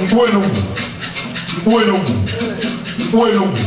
Nkwụ Enugwu, Nkwụ Enugwu, Nkwụ Enugwu.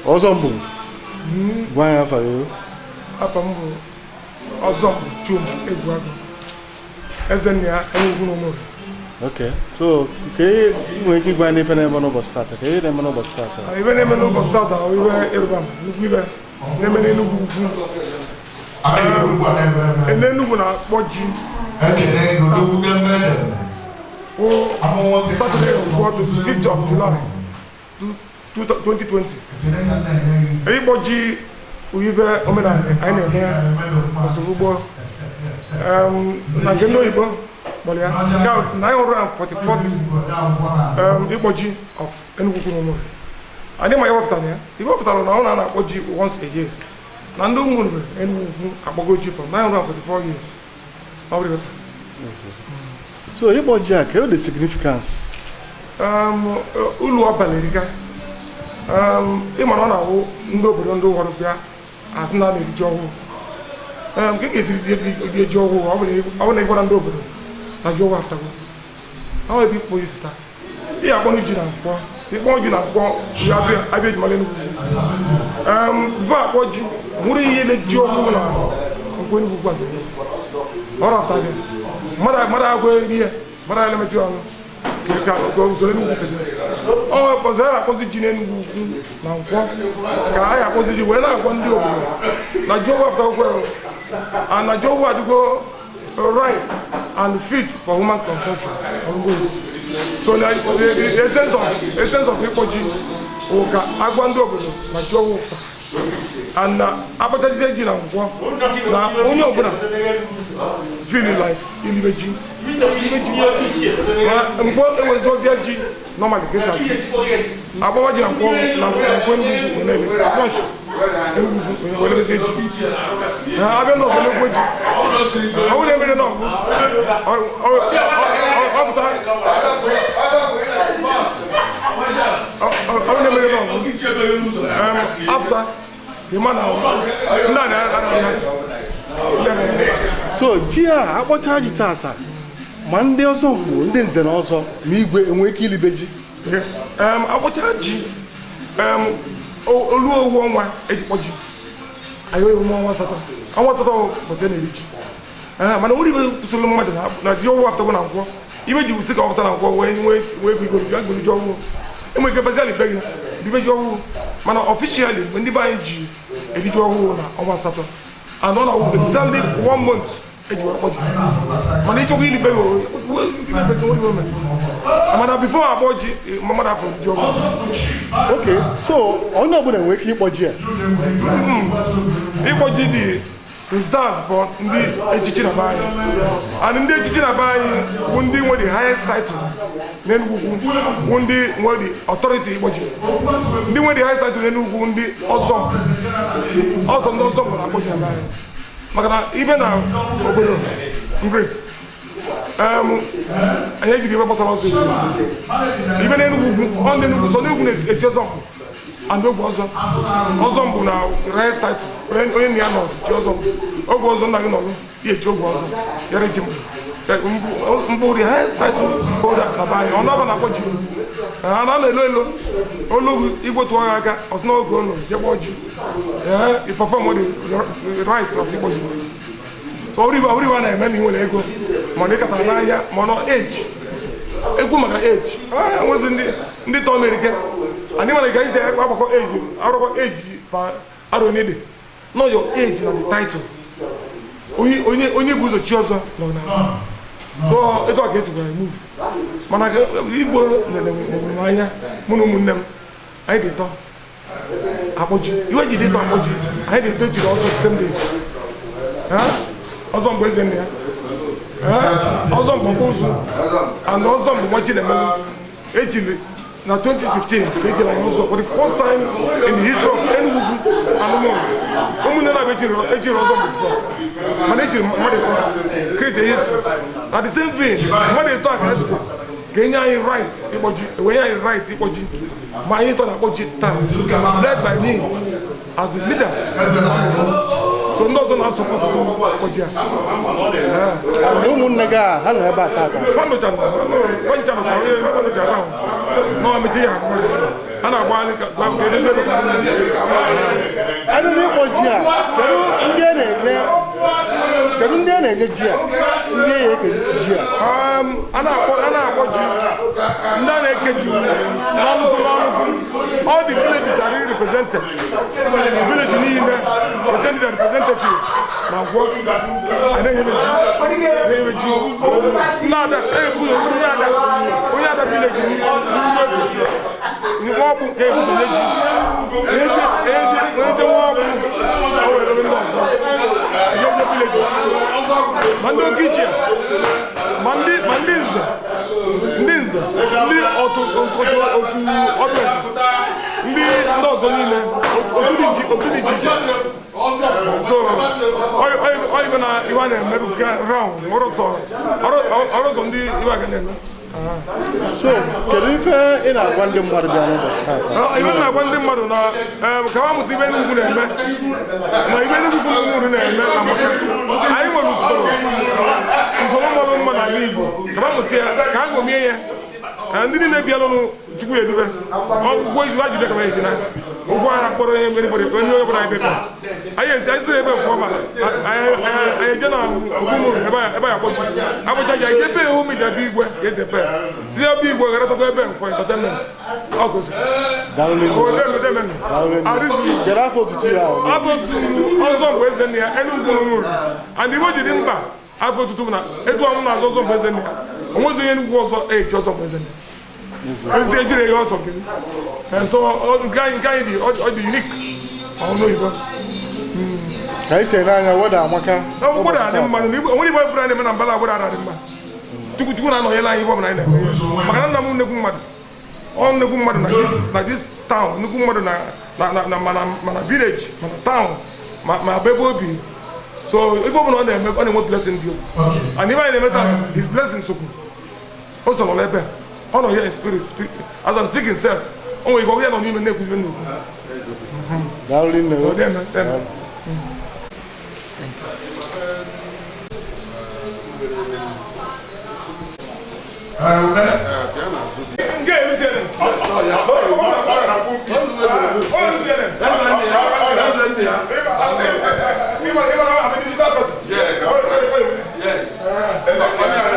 Ọzọ mbụ, gwa anyị afa gị. Afọ m bụ ọzọ bụ Chuma Egwuagu, eze nna ya Enugwu n'Ụmụrụ. Ok, so ka ị nwere ike ịgwa anyị ife na-eme n'ụbọchị tata, ka ihe na-eme n'ụbọchị tata? Ibe na-eme n'ụbọchị tata bụ ibe ịrịba ama, nnukwu ibe na-eme n'Enugwu Ukwu. Ndị Enugwu na-akpọ ji wụ Saturday, 25th of July 2020. Ịkpọ ji bụ ibe omenala anyị na-eme ozugbo ugbo na nke ndị oyibo kpọrọ ya nke a 944th ịkpọ ji of Enugwu Ukwu n'Ụmụrụ. Anyị ma ihe wepụtara ya, ihe wepụtara na ọ na na-akpọ ji once a year, na ndị Ụmụrụ Enugwu Ukwu akpọgo ji for 944 years. Ọ bụrụ ịghọta. So ịkpọ ji a, ka the significance? Ụlọ ọbala erika. Ịma na ọ na-awụ ndị obodo ndị ụfọdụ bịa asị na a na-eri ji ọhụụ. Nke ka esiri eri ji ọhụụ, ọ bụrụ na ịgwara ndị obodo na ji ọhụụ aftago ọ ebe ikpọ ji sita ị akpọ ji na nkwọ, ịkpọ ji na nkwọ ya abịa eji mara Enugwu. Before akpọ ji nwere ihe na ji ọhụụ na nkwọ Enugwu Ukwu azụ ọrụ afta bịa mmadụ agwa eri ya, mmadụ elemetụ ọnụ ka usoro Enugwu si dị. Ọ kpọzi a na-akpọzi ji n'Enugwu Ukwu na nkwọ ka a akpọzi ji wee na-agwa ndị obodo na ji ọhụụ afta okwe and na ji ọhụụ adịgo ripe and fit for human consumption. So the essence of ịkpọ ji bụ ka agwa ndị obodo na ji ọhụụ afta and na akpachajide ji na nkwọ na onye ọbụla feel like ilibe ji ma nkwọ enwezi ozi ji normally ka esi asị agbawa ji na nkwọ na nkwọ Enugwu Ukwu wee na-ele punch Enugwu Ukwu wee lebezie ji ha abịa n'ọgụ na-ekwe ji ọ bụrụ na emere n'ọgụ ọ pụta ọ bụrụ na emere n'ọgụ after the man ndị a na-anaghị ha. So ji a akpọcha ji tata, ma ndị ọzọ bụ ndị nze na ọzọ ma igwe enwe ike ilibe ji? Yes, akpọchara ji olu owu ọnwa eji kpọ ji anyị ewu ọnwa asatọ, ọnwa asatọ bụzi na-eri ji. Mana nwere ibe kwụsịrị mmadụ na ji ọwụ aftago na nkwọ ibe ji wụsị ka ọ pụta na nkwọ wee nwee wee ego igoro ji ji ọwụ enwere ike baziali be gị bibe ji ọhụụ, mana officially mgbe ndị be anyị ji eri ji ọhụụ na ọnwa asatọ and ọ na-awụ exactly one month eji wee kpọ ji. Mana ịchọkwa ilibe gị ilibe gị nwere iwe mere, mana before akpọ ji mmadụ afọ ji ọhụụ. Ok, so onye ọbụla nwere ike ịkpọ ji a? Ịkpọ ji dị reserved for ndị echichi na be anyị, and ndị echichi na be anyị bụ ndị nwe the highest title n'Enugwu Ukwu, bụ ndị nwe the authority ịkpọ ji. Ndị nwe the highest title n'Enugwu Ukwu, ndị ọzọ ọzọ, ndị ọzọ nwere akpọ ji na be anyị, maka na ibe na obodo nri Anyị ejiri ibe gbasara ọzọ egwu. Ibe n'Enugwu ugwu, ọ ndị Enugwu sọ n'egwu na-echi ọzọ mbụ and ogwe ọzọ. Ọzọ mbụ na rice title, onye nna ya nọ chi ọzọ mbụ. Ogwe ọzọ nna gị nọrụ, ya echi ogwe ọzọ. Yara echi mbụ. Mbụ the highest title holder na be anyị, ọ na-aba na-akpọ ji. Ha na elo elo olu igwe tụọ ya aka, ọsị n'oge ụlọ jekwa ji. Ee, perform the rice of Igbo ji. So ọrụ ibe a na-eme na ị nwere ego, mana ị katara n'ahịa, mana age ekwu maka age nwezi ndị tọọ merike anyị nwere ka isi agbakọ age arụkọ age pa arọ onye dị know your age na the title, onye bụ ụzọ chi ọzọ nọ n'azụ. So etu a ka esi gwara move, mana ka Igbo lelere m anya, mụ na ụmụnne m, anyị dị ịtọ akpọji iwe ji dị ịtọ akpọji. Anyị dị ịtọ echiri ọzọ the same day. Ha? Ọzọ mgbe eze nne ya. Ha? Ọzọ mgbe ọkpụ ụzụ and ọzọ mgbe nwa Chinemelu echiri na 2015 ka echiri anyị ọzọ for the first time in the history of Enugu and Ụmụnne ụmụnne na-abịa echiri ọzọ mgbe before, mana echiri mmadụ ịtọ create a history na the same vein. Mmadụ ịtọ a ka esi ka enye anyị right ịkpọji, enye anyị right ịkpọji, ma anyị tọ na-akpọji taa, led by me as the leader. So ndị ọzọ na-asọpọtụ ịkpọji ya. Na ụmụnne gị a, ha nọ ebe a tata? Nwanụcha ahụ nọ mechi ya, a na-agbagharị ka edozi ebe. Abịa n'ịkpọ ji a, kedu ndị a na-enye, kedu ndị a na-enye ji a, ndị a ya-ekerisi ji a? A na-akpọ ji, ndị a na-eke ji n'ọnụkụ n'ọnụkụ. All the villages are represented, village niile represented and representative na nkwọ. A na-enyebe ji, na-enyebe ji ndị ada ebu ụzọ onye ada, onye ada village n'ugwu egwu nwa ọgbụ ka ebu ụzọ nye ji. Eze eze eze nwa ọgbụ, o were ndị ọzọ enyezie village, ma ndị oke ichie, ma ndị nze, ndị nze, ndị otu otu otu ọdụ eze, ndị ọzọ niile, otu dị iche iche. So ọ ibe na iwe a na-emerụ round ọrụ sọ ndị iwe a ga na-eme. So kedu ife ị na-agwa ndị mmadụ bịa n'ụbọchị tata? Ibe m na-agwa ndị mmadụ na ka ha mụta ibe Enugu na-eme, na ibe Enugu na ụmụrụ na-eme amaka. Anyị nwere usoro mara mma n'ala Igbo, ka ha mụta ya, ka ha ṅomie ya. Ndị niile bịalụnụ, Chukwu ya edube ọgwụgwọ izu ha jide ka ha ejina ụgwọ ara kpọrọ onye mere onye onye bụla anyị bịa. Anyị esi anyị siri ebe fụọ ma anyị eje na okwumuru ebe ebe anyị akpọji akpọcha ji, anyị jebe ehu meja bụ igwe ka esi epe si ebe igwe ghara tọtọ ebe for entertainment ọ gosi. Daalụ nne. O deme deme. Daalụ nne. Arịzụ. Kedu afọ otutu ya ahụ? Afọ otutu ọzọ mgbe eze nne ya Enugu nwụrụ and Igbo ji dị mkpa. Afọ otutu bụ na etu ọnwụ na-azọ ọzọ mgbe eze nne ya onwezi onye Enugu ọzọ echi ọzọ mgbe eze nne ya ezi ejiri ya ọzọ nke so nke anyị dị ọ dị unique ọhụrụ n'oyibo. Ka anyị si ene anya, weda amaka. Obodo adị mma na onwere igbo ọbụla na-eme na mbala obodo adị mma. Chukwu Chukwu na-anọnyere anyị. Igbo ọbụla anyị na-eme, maka na nna m nnekwu mmadụ, ọ nnekwu mmadụ na this town, nnukwu mmadụ na mana village, mana town, ma ebe obi. So ebe ọbụla ọ na-eme, ọ na-enwe blessing dị okwu, and ibe anyị na-eme taa, his blessing sokwu o so nọrọ ebe a. Ọ nọ here in spirit, as I'm speaking sef, o nwere ike ọ ya nọ n'ime na-ekwuzibe nnukwu. Daalụ nne. O deme deme. Daalụ. Nke a eruziere. O eruziere. Ịma na I'm a digital person. Yes. Yes. Yes.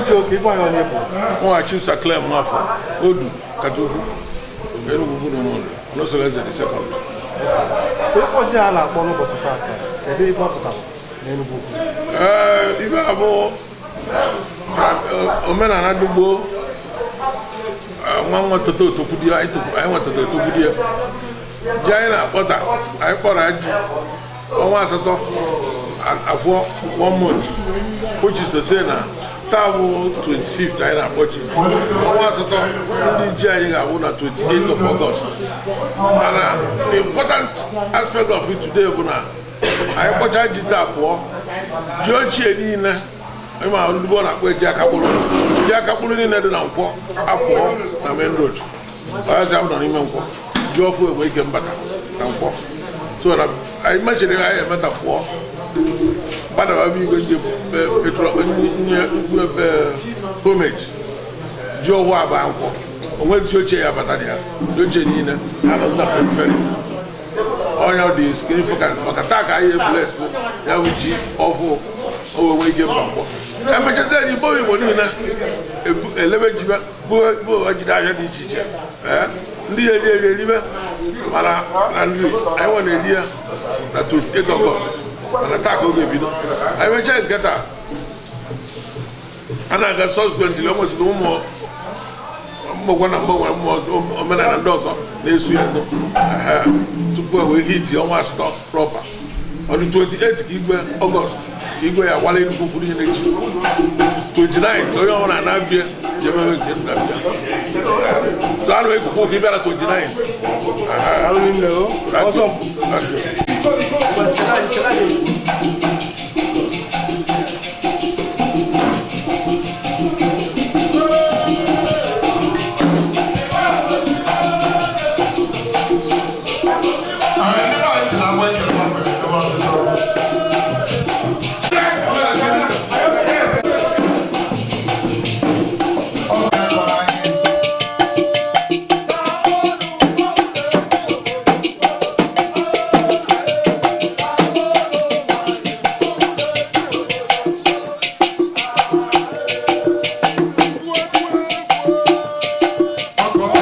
Ndị oke ibe anyị, onye bụ? Nwa Chief Sir Clem Nwafọ Odu Kajukwu, Enugu Ukwu n'Ụmụnne, Ọnọsọrọ Eze the second. So ịkpọ ji a na-akpọ n'ụbọchị tata, kedu ife ọ pụtara n'Enugu Ukwu? Ee, ibe a bụ omenala dị gboo. Nwa nwetata otokwu di ya, anyị nwetata otokwu di ya. Ji anyị na-akpọta, anyị kpọrọ ji ọnwa 8. Afọ one month, which is to say na taa bụ 25th anyị na-akpọ ji, ọnwa asatọ ndị ji anyị ga-abụ na 28th of August. Mana the important aspect of it today bụ na anyị kpọcha ji taa pụọ, ji ochie niile, ịma ndị ọ na-akpọ ji akakpụrụ, ji akakpụrụ niile dị na Nkwọ apụọ na main road. Ọyazi ahụ nọ n'ime Nkwọ, ji ọfụ enwe ike mbata na Nkwọ. So na anyị mechiri, anyị emeta pụọ gbadaba bụ igwe nye petrol nye ebe homage ji ọhụụ aba Nkwọ. Onwezi ochie ya batara ya, ji ochie niile ha nọzi na periphery. Onye ọ dị significant maka taa ka anyị ebless ya bụ ji ọfụ, o wee nwee ike mba Nkwọ. Emechazi anyị igbo igbo niile elebe jibe buo jide ahịa dị iche iche. Ee, ndị ya eri eri eribe, mana na nri anyị nwe na-eri ya na 28 August, mana taa ka oge ebido. Anyị mechaa nke taa, a na-aga subsequently. O nwesịrị ụmụ mgbagwa na mgbanwe mmụọ omenala ndị ọzọ na-esu ya ndụ. Ehe, tupu e wee hit ọnwa asatọ proper ọ dị 28 ka igwe August, ka igwe ya wala Enugu kwuru ihe na-eji 29, onye ọbụla na-abịa jememe nke nna bịa. So a na-ekwukwu ka ị bịara 29. Daalụ nne o. Ọzọ. Thank you. Ndị be anyị si na agba ekele ha nwere ebe ọtụtụ. Ọ bụ ya gwara anyị. Ọkụ ọka.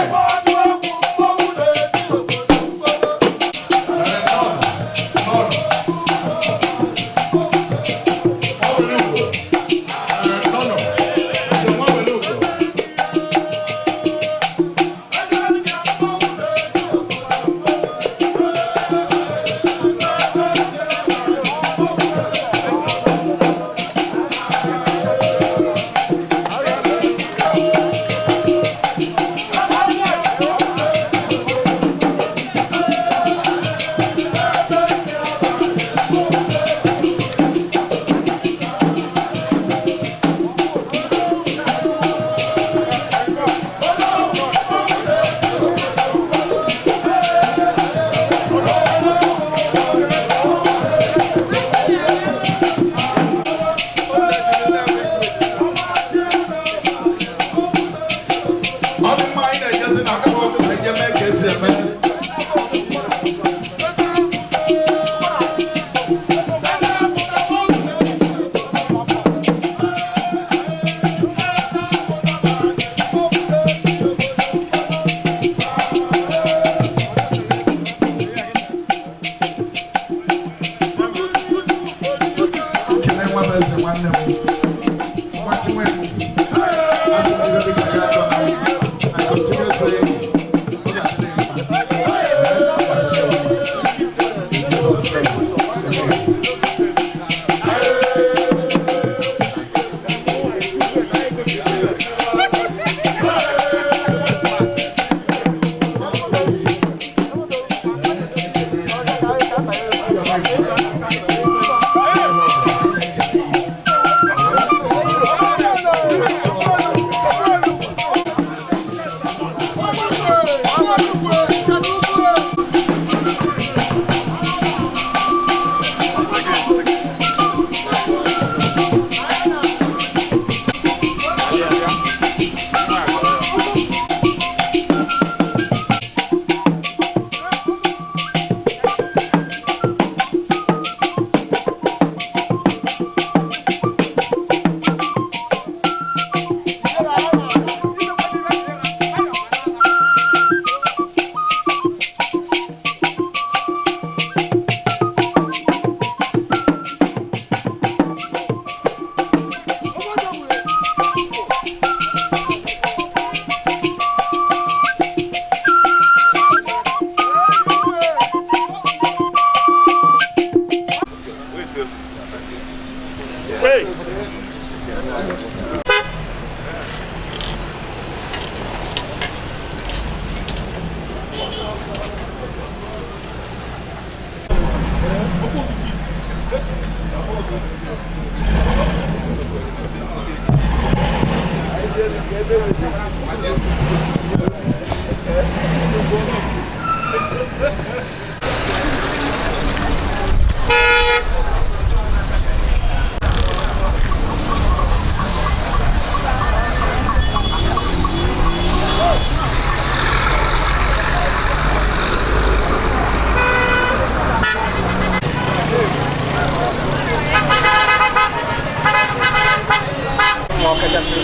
Ọkachasị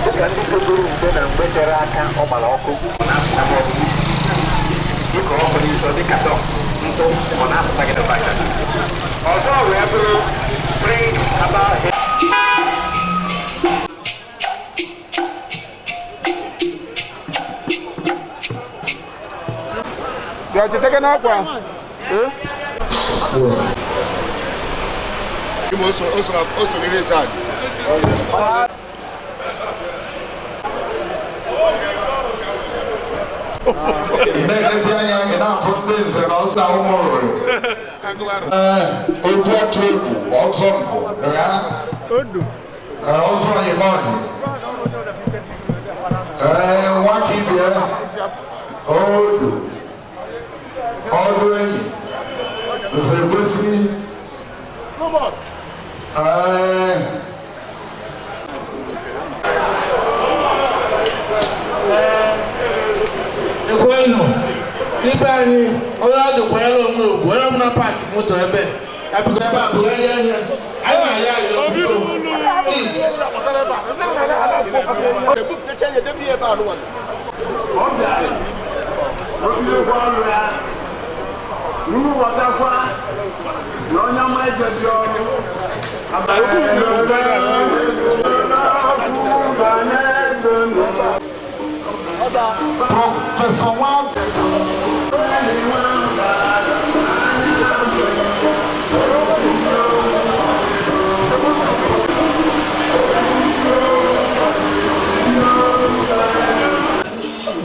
dịka ndị togoro mgbe na mgbe tere aka ọ gbara ọkụ na-apụta n'ọkụ dịka ọkụ n'isi dịka dọ ntụ ọ na-apụta gị n'ụbaka ọzọ wee bụrụ bring about. Bịa cheta n'akwa. Ime o so n'ihe ịsa aja. Ị na-elezi anya, ị na-afụ ndị nze na ọzọ na ụmụ ruru. Ee, obu atụ egwu ọzọ mbụ na ya. Ee, ọzọ oyimọhị. Ee, nwaka ibie odu ọdụ enyi nze kwesị. Ee, Ekwenu ibe anyị onye ọ dịkwa ya onwe ugwu onye ọbụla paakị moto ebe a biko ebe a bugharịa anya anyị na-aya ayọ, biko, please. Prọfesọ nwa.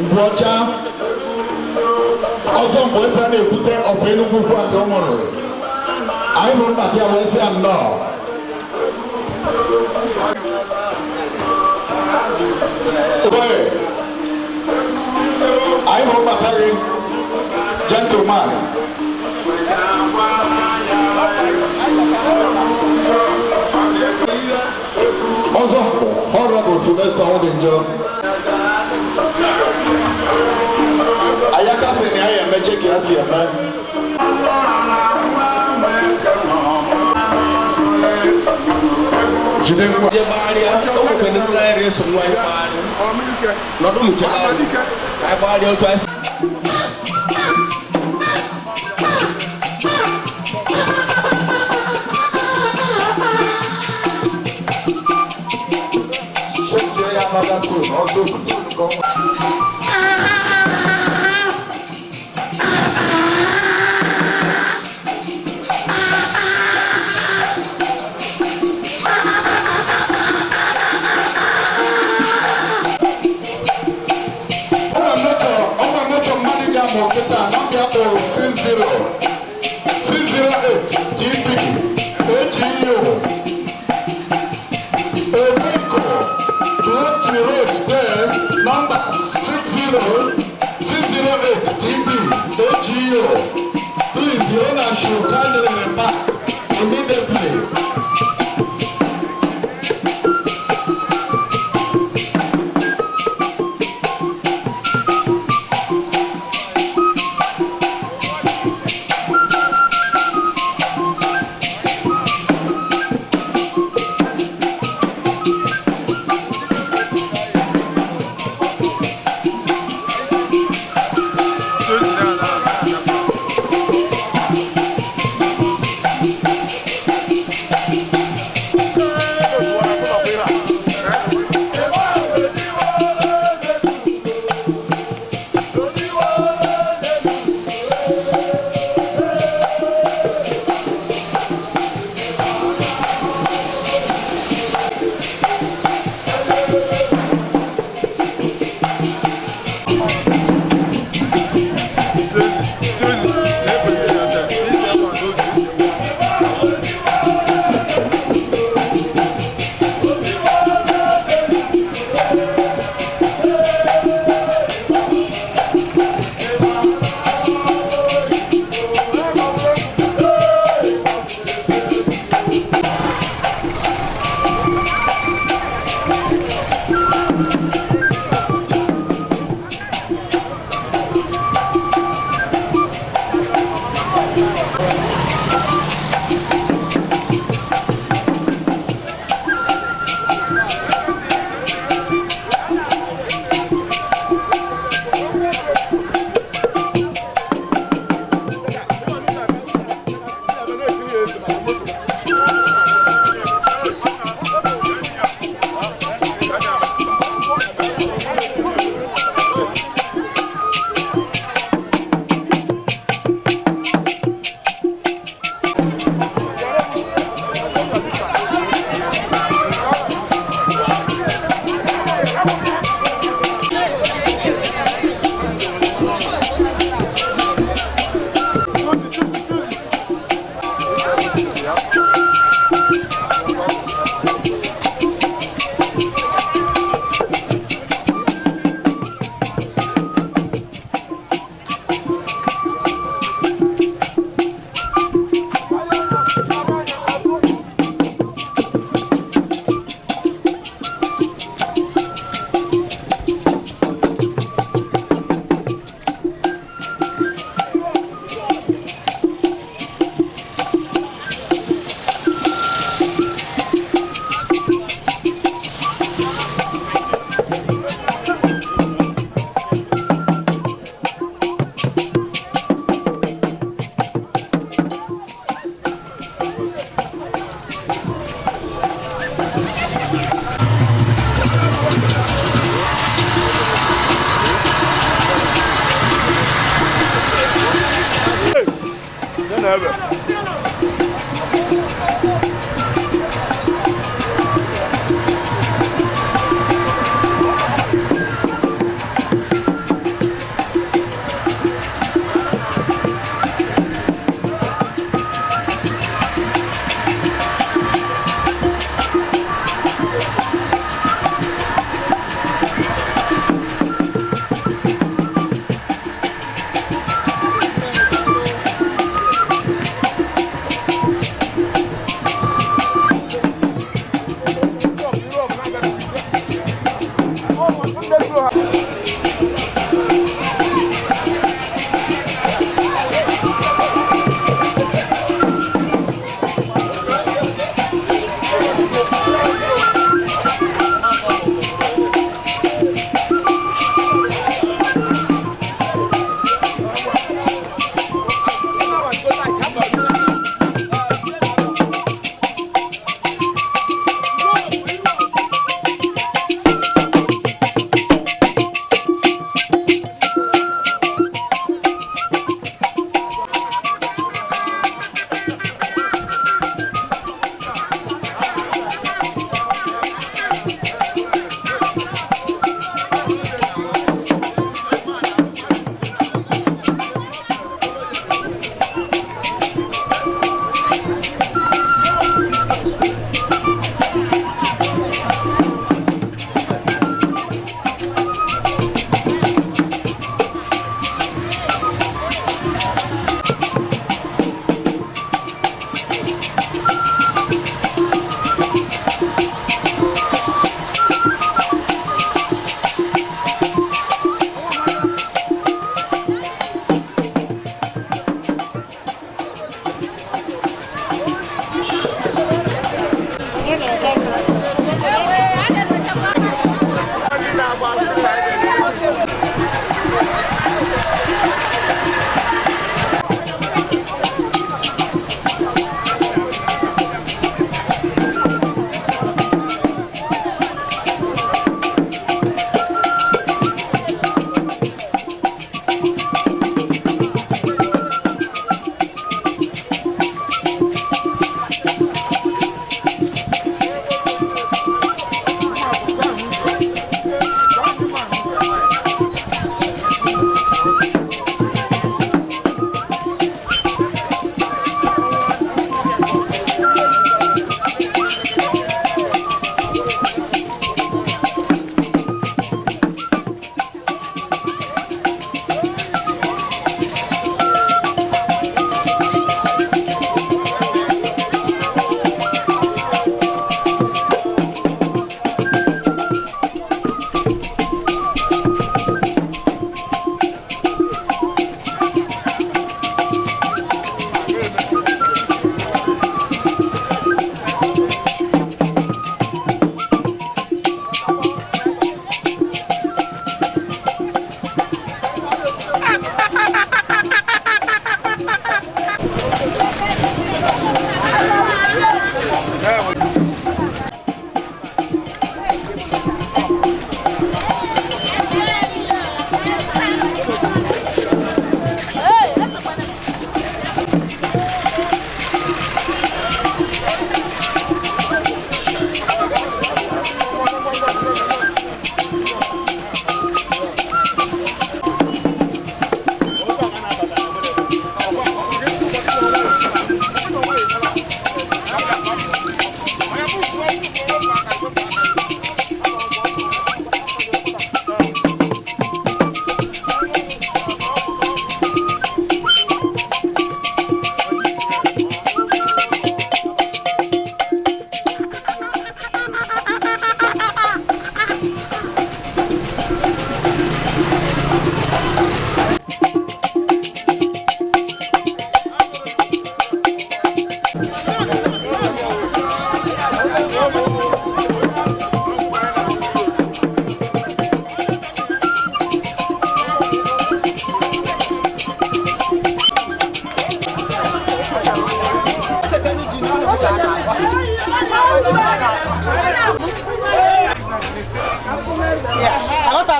Ngwọcha ọzọ mgbe eze na-ekwute ọfọ Enugwu Ukwu a, ndị ọ mụrụ anyị bụrụ mbata ya wee sị ya nnọọ. Oye, anyị hụrụ mbata gị, gentleman. Ọzọ, Honorable Sylvester Odinjo. Ayaka sị na ya ya emeche ka ya si eme. Jide nwa. Je gbagharịa, o nwekwe ndị anyị eso nwa anyị gbagharị nọdụ mụchere anyị ka anyị gbagharịa otu anyị si. Change ya another tune. Also, tune come. Ọnwa moto mmadụ ga-amụ kịta nọmba ya bụ 60 608 TP AGU Ebeko Block Road there, number 60 608 TB AGO. Please, the owner should kindly remark immediately.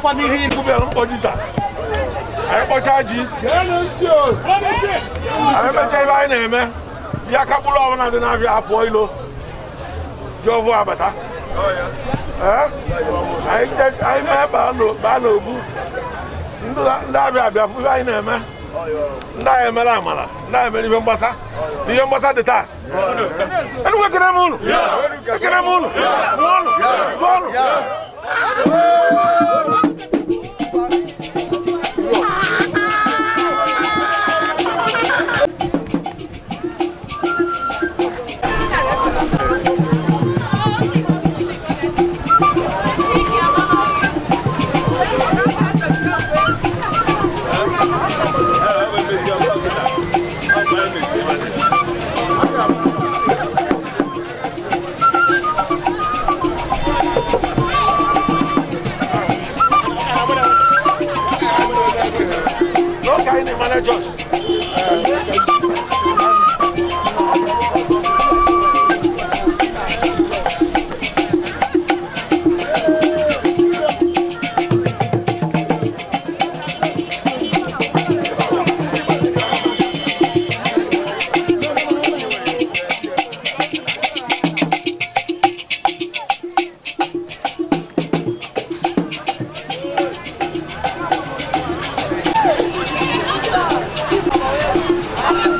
na-akwado ihe. Bịara mkpọji taa, anyị kpọchaa ji, anyị mechaa ebe anyị na-eme ji aka mkpụrụ ọbụla dị na-abịa apụọ ilo ji ọvụ abata. Ee? Anyị mee baa n'obu ndị abịa abịa fụ ibe anyị na-eme. Ndị anyị emere amara, ndị anyị emere ihe mgbasa, ihe mgbasa dị taa. Enugwu, ekene m unu, ekene m unu. Mụọnụ, mụọnụ. N'oge anyị na-emane Jos. Thank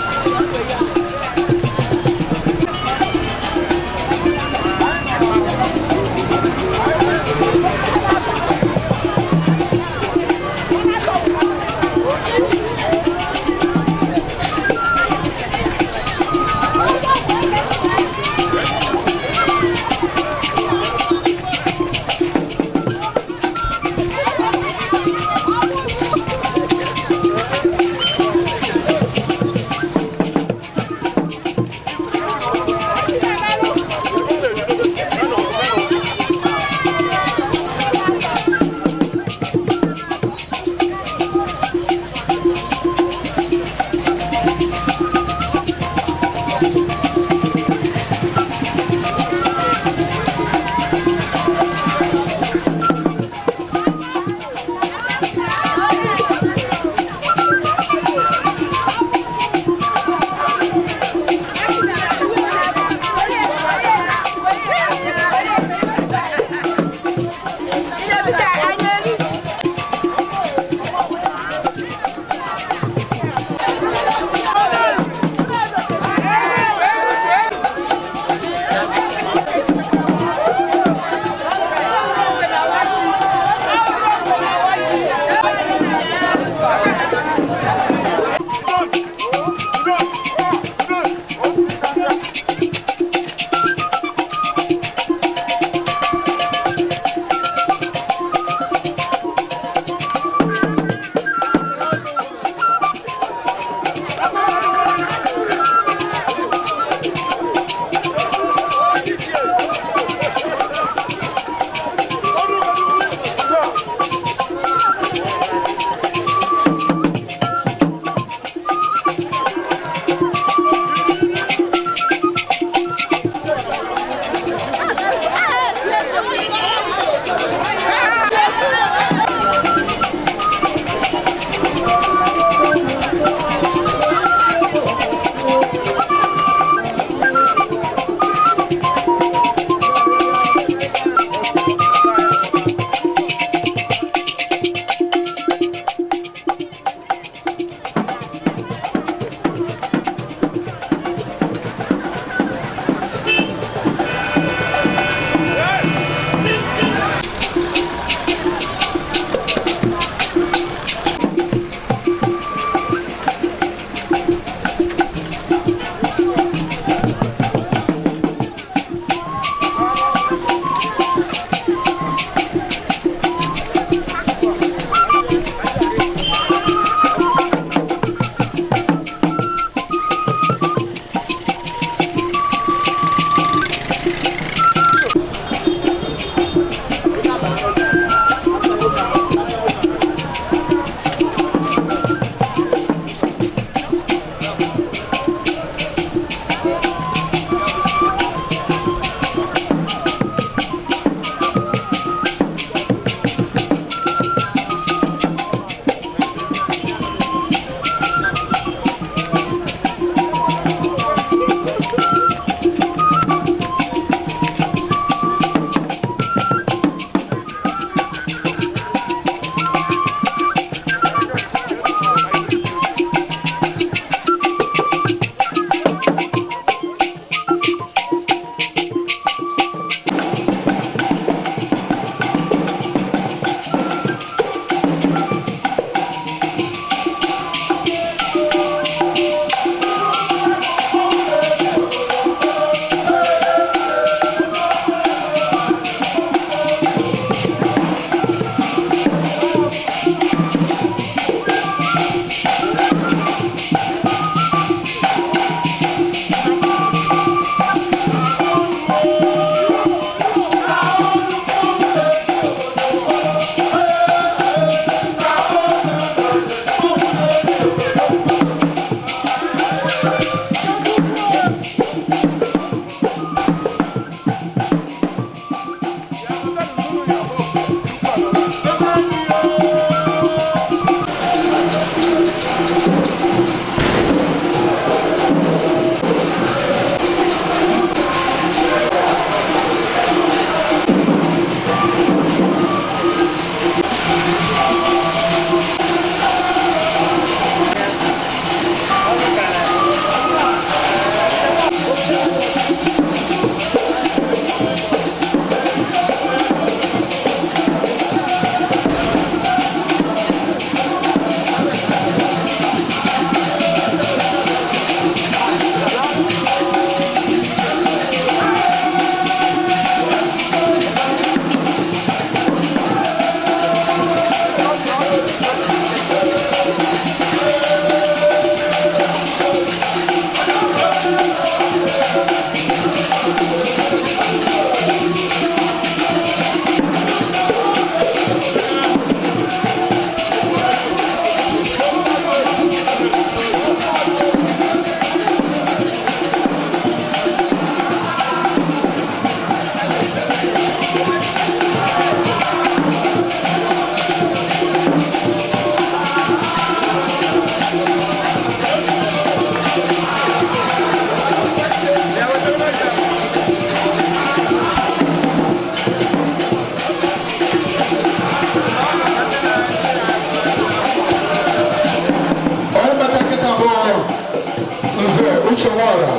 Uche Nwora,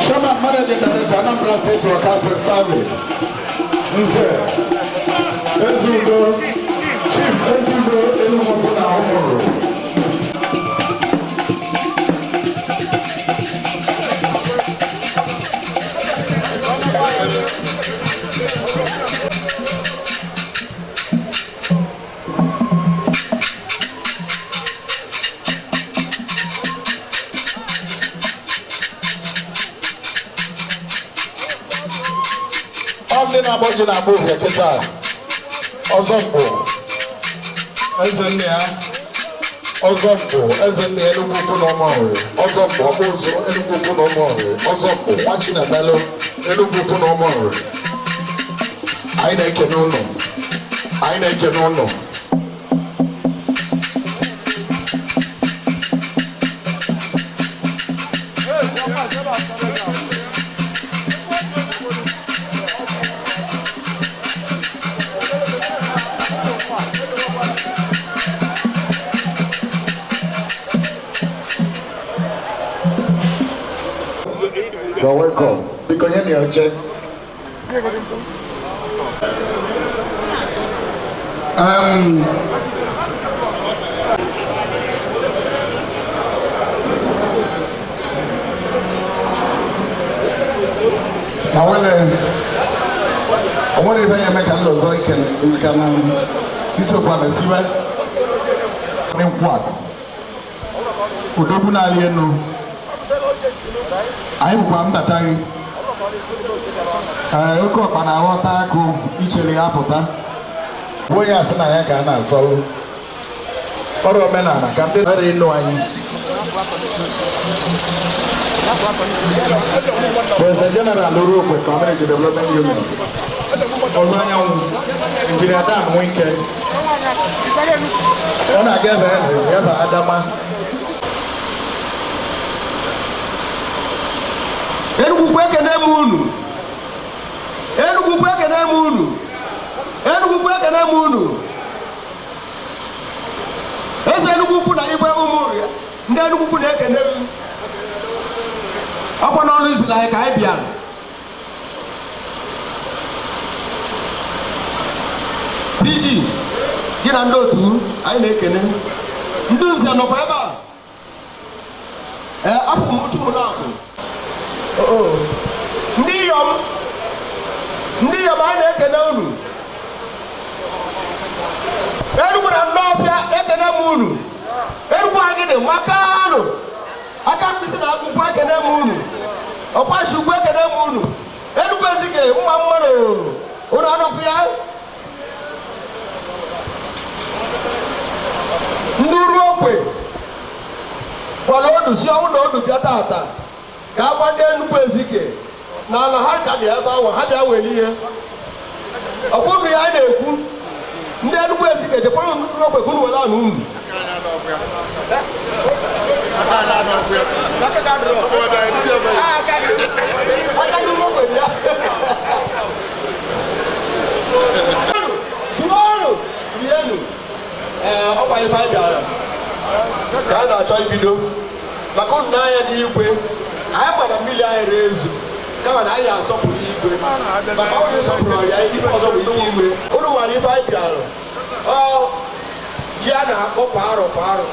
Chairman Managing Director, Anambra State Broadcasting Service, Nze Ezugo, Chief Ezugo Enugwu na Ụmụrụ. Ọ ndị na-agbọ ji na-agba uhie kịta. Ọzọ mkpụ eze nne ya, ọzọ mkpụ eze nne ya, Enugwu Ukwu na Ụmụnri, ọzọ mkpụ ọkpụ ụzụ Enugwu Ukwu na Ụmụnri, ọzọ mkpụ nwa Chinebelu Enugwu Ukwu na Ụmụnri. Anyị na-ekene ụnụ, anyị na-ekene ụnụ. You're welcome. Biko nye na oche. Na wele o nwere ibe ya eme ka ndị ọzọ ikele ka na isokwa na siwe nkwụ akụ odogwu na-alị enu. Anyị bụkwa mbata gị. Ee, oke ọkpa na-aghọta akụ ichere ya apụta gbuo ya, asị na ya ka a na-asọrụ ọrụ omenala ka ndị nara ịnụ anyị. President General Orokwe Community Development Union, Ọzọ Anyanwụ, Injinia Dan Nwike, ọ na-aga ebe ebe Adama. Enugwu ekene m unu, Enugwu ekene m unu, Enugwu ekene m unu. Eze Enugwu Ukwu na igwe ụmụ ndị Enugwu Ukwu na-ekene m. Ọkwa n'ọnụ izu na anyị ka anyị bịara. PG gị na ndị otu anyị na-ekene. Ndị nze nọkwa ebe a. Ee, apụ m uchu m na-akwụ. Ndị iyom, ndị iyom, anyị na-ekene unu. Enugwu na Nnọọfịa, ekene m unu. Enugwu anyị dị makanụ aka mkpịsị na akwụkwọ, ekene m unu. Ọkwashi ugwu, ekene m unu. Enugwu Ezike, mma mmadụ unu anọkwu ya. Ndị ruo okwe gwara odu si ọnwụ na odu bịa tata ka a gwa ndị Enugwu Ezike na ala ha ka dị ebe ahụ, ha bịa were ihe ọkwụnụ ya. Anyị na-ekwu ndị Enugwu Ezike jekwara ndị okwe ka unu were anụ unu. Aka ndị okwe dị ya zụọnụ rienu. Ee, ọkwa ife anyị bịara ka a na-achọ ibido maka unu n'anya n'igwe. Anyị gbara mmiri anyị ree ezu, kama na anyị asọpụrụ igwe, maka ọ na ịsọpụrụ ya, ife ọzọ bụ ike igwe. Unu nwere ife anyị bịara, ọ ji a na-akpọ kwa arọ kwa arọ,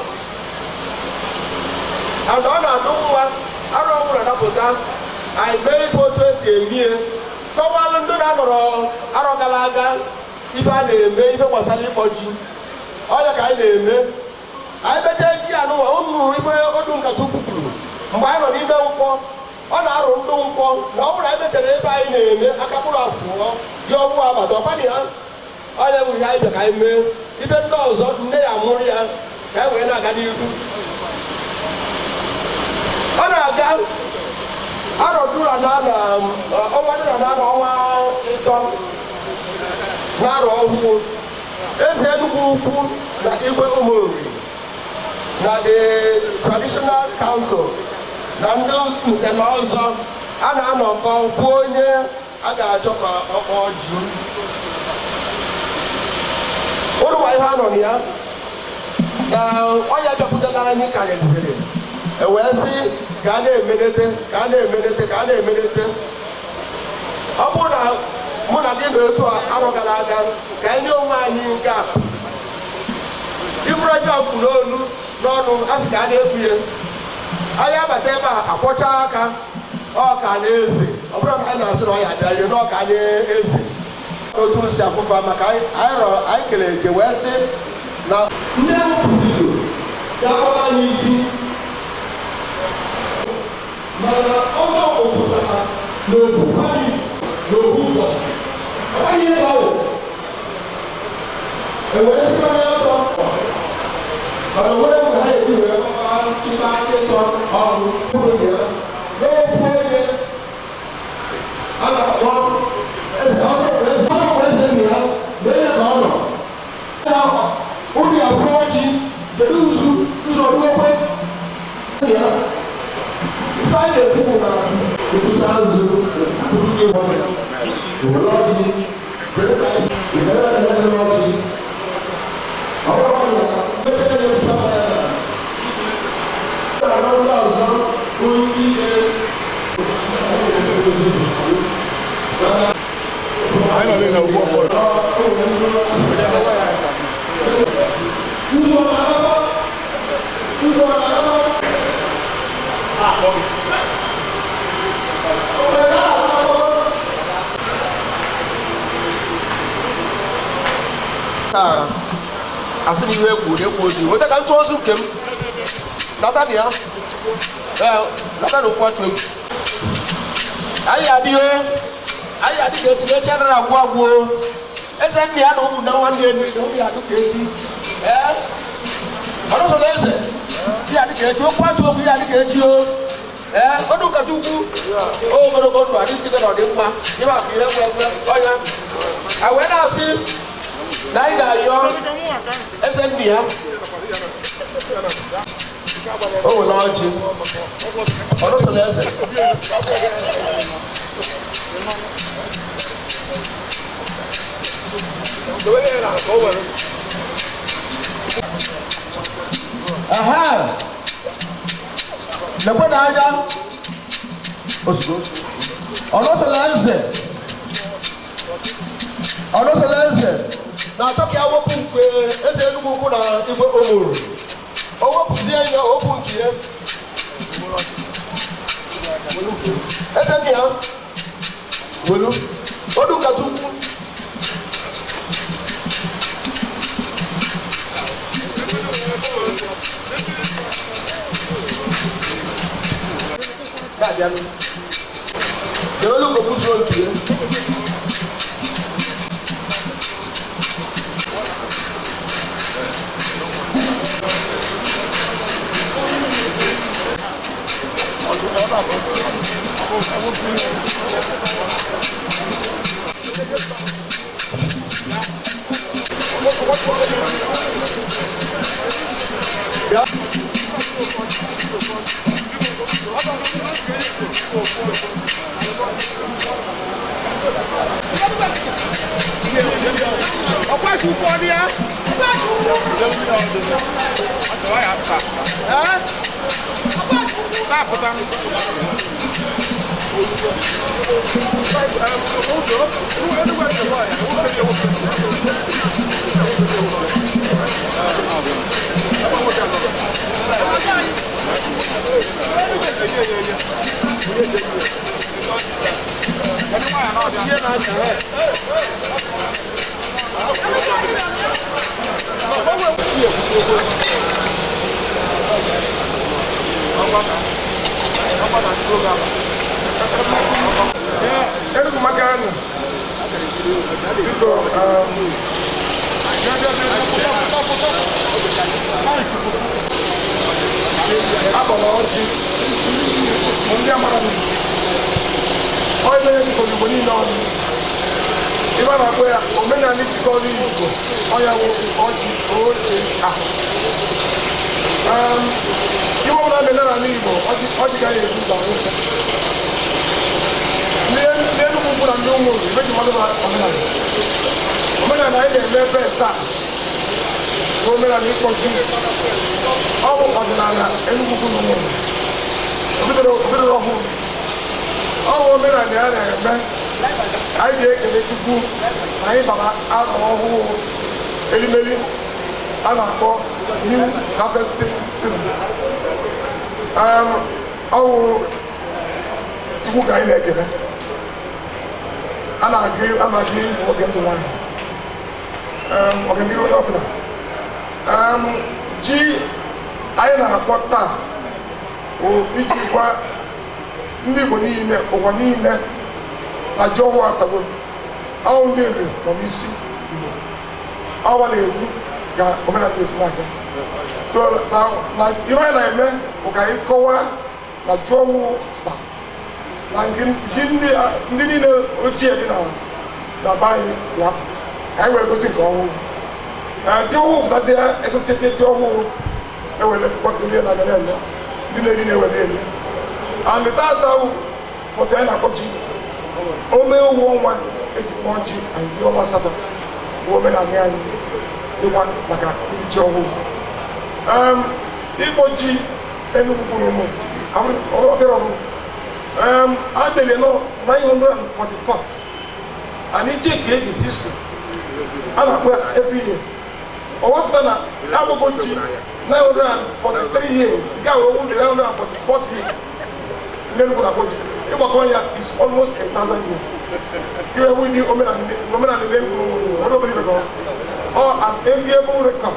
and ọ na-adụ nwa arọ ọbụla napụta. Anyị mee ife otu esi emie, kọwalụ ndị na-anọrọ arọ gara aga ife a na-eme, ife gbasara ịkpọ ji. Ọya ka anyị na-eme. Anyị mechaa ji anụnwa, unu nụrụ ife odu nkata ukwu kwuru mgbe anyị nọ n'ime nkwọ. Ọ na-arụ ndụ nkwọ na ọ bụrụ na anyị mechara ebe anyị na-eme aka mkpụrụ afụọ ji ọgwụ abata ọkwadị ya. Ọnya bụ ihe anyị bịa ka anyị mee. Ife ndị ọzọ nne ya mụrụ ya ka anyị wee na-aga n'ihu. Ọ na-aga arọ dura na ọnwa dura na ọnwa ịtọ na arọ ọhụụ. Eze Enugwu Ukwu na igwe Ụmụnri na the traditional council na ndị nze na ọzọ a na-anọkọ kwuo onye a ga-achọ ka ọ kpọọ ji. Ụnụ ma ihe a nọ na ya na ọya bịakwutela anyị karịziri, e wee sị Ka a na-emelete, ka a na-emelete, ka a na-emelete. Ọ bụrụ na mụ na gị na otu arọ gara aga, ka anyị nye onwe anyị nke a iburu ọjọọ kwuru olu n'ọnụ, a sị ka a na-ekwu ya. Anyị abata ebe a, akwọcha aka ọka na-eze. Ọ bụrụ na anyị na-asị na ọ ya abịa rie n'ọka na-eze otu si akwụfa, maka anyị rọrọ, anyị kere eke wee sị na ndị ahụ pụrụ ilo ga-akpọta anyị ji, mana ọzọ pụtara n'obu family n'obu ụbọchị ọ nweghị ihe ọ bụ ewee sị na atọ, mana onwere mgbe ha eji wee kpọba chịba ịtọ ọrụ kwuru ya n'ofu onye a na-akpọ eze ọzọ bụ eze, ọzọ bụ eze nna ya na eze ka ọ nọ ya ụdị afọ ọjị. Kedu nzu nzọ okwe ya? Ife anyị na-ekwu bụ na ụtụtụ nzu akụkụ gị were ọjị, kedu ka anyị si were ihe ọjị? Ọ bụrụ na mmepe ya sama ya na ndị ọzọ onye ike. Anyị nọ n'ịna ugbu ọfọdụ. Nzọ na-agba, nzọ na-agba. Taa asị na ihe ekwu ekwu ozu weta ka ntụ ozu nke m nata na ya. Ee, nata na okwu atụ egwu. Anyị adịghị, anyị adịghị echi na echi adịrị agwụ agwụ o. Eze nna ya na ụmụ na nwanne elu na ụmụ ya adịka echi. Ee, ọnụsọrọ eze ya adịka echi, okwu atụ okwu ya adịka echi o. Ee, ọdụ nkata ukwu ogologo ndụ adịsị gị na ọdịmma ịba afọ ihe nwe nwe ọnya. A wee na-asị na anyị ga-ayọ eze nna ya o were ọjị ọnụsọrọ eze. Aha, lekwe na anya ozugbo ọnụsọrọ eze, ọnụsọrọ eze na-achọ ka ya wepụ mkpe eze Enugwu Ukwu na igwe omuru o wepụzie ya okwu nke ya. Eze nna ya welu odu nkata ukwu. Na-abịanụ dewelu ugo buzuo nke ya. Enugu maka anụ biko, akpọrọ ọjị ndị amara m onye na-enye dịka Igbo niile ọnụ ibe a na-akpọ ya omenala jikọrọ Igbo ọnya wụ ọjị oche ahụ. Iwe ọbụla na-eme n'ala Igbo, ọjị gaghị ebu ụzọ ahụ. Ndị Enugwu Ukwu na ndị ụmụ ebe ji mmadụ omenala, omenala anyị na-eme ebe taa bụ omenala ịkpọ ji. Ọ bụ ọdịnala Enugwu Ukwu na ụmụ. Bidoro ọhụrụ. Ọ bụ omenala ya na-eme. Anyị ga-ekele Chukwu na anyị bara arọ ọhụụ elimeli a na-akpọ New Harvesting Season. Ọ wụ Chukwu ka anyị na-ekele. A na-agụ oge ndụ nwaanyị, ọganihu onye ọbụla. Ji anyị na-akpọ taa bụ iji gwa ndị Igbo niile, ụwa niile, na ji ọhụụ aftago. Ọwụ ndị Nri nọ n'isi Igbo, ọwa na-ekwu ka omenala na-esi n'aka. So na ihe anyị na-eme bụ ka anyị kọwaa na ji ọhụụ taa na ji ndị niile ochie dị na be anyị dị afọ ka anyị wee gosi nke ọhụụ. Ji ọhụụ fụtazie, egochezie ji ọhụụ, ewere ndị na-abịa na-eme, ndị na-eri na-ewere eri. And tata ụbọchị anyị na-akpọ ji, ome owu ọnwa eji kpọọ ji anyị dị ọnwa asatọ bụ omenala anyị dịkwa maka ji ọhụụ. Ịkpọ ji Enugu kwuru ụmụ ọbịara ọhụrụ adịrị nọ 944th, and check the history a na-akpọ every year. O wepụta na agbụgbọ ji 943 years ga wee wụ 944th year ndị Enugu na-akpọ ji. Ịgbakọ ya is almost 1,000 years. Ihe bụ ndị omenala ndị Enugu nwere ọdụ obere ọ an enviable record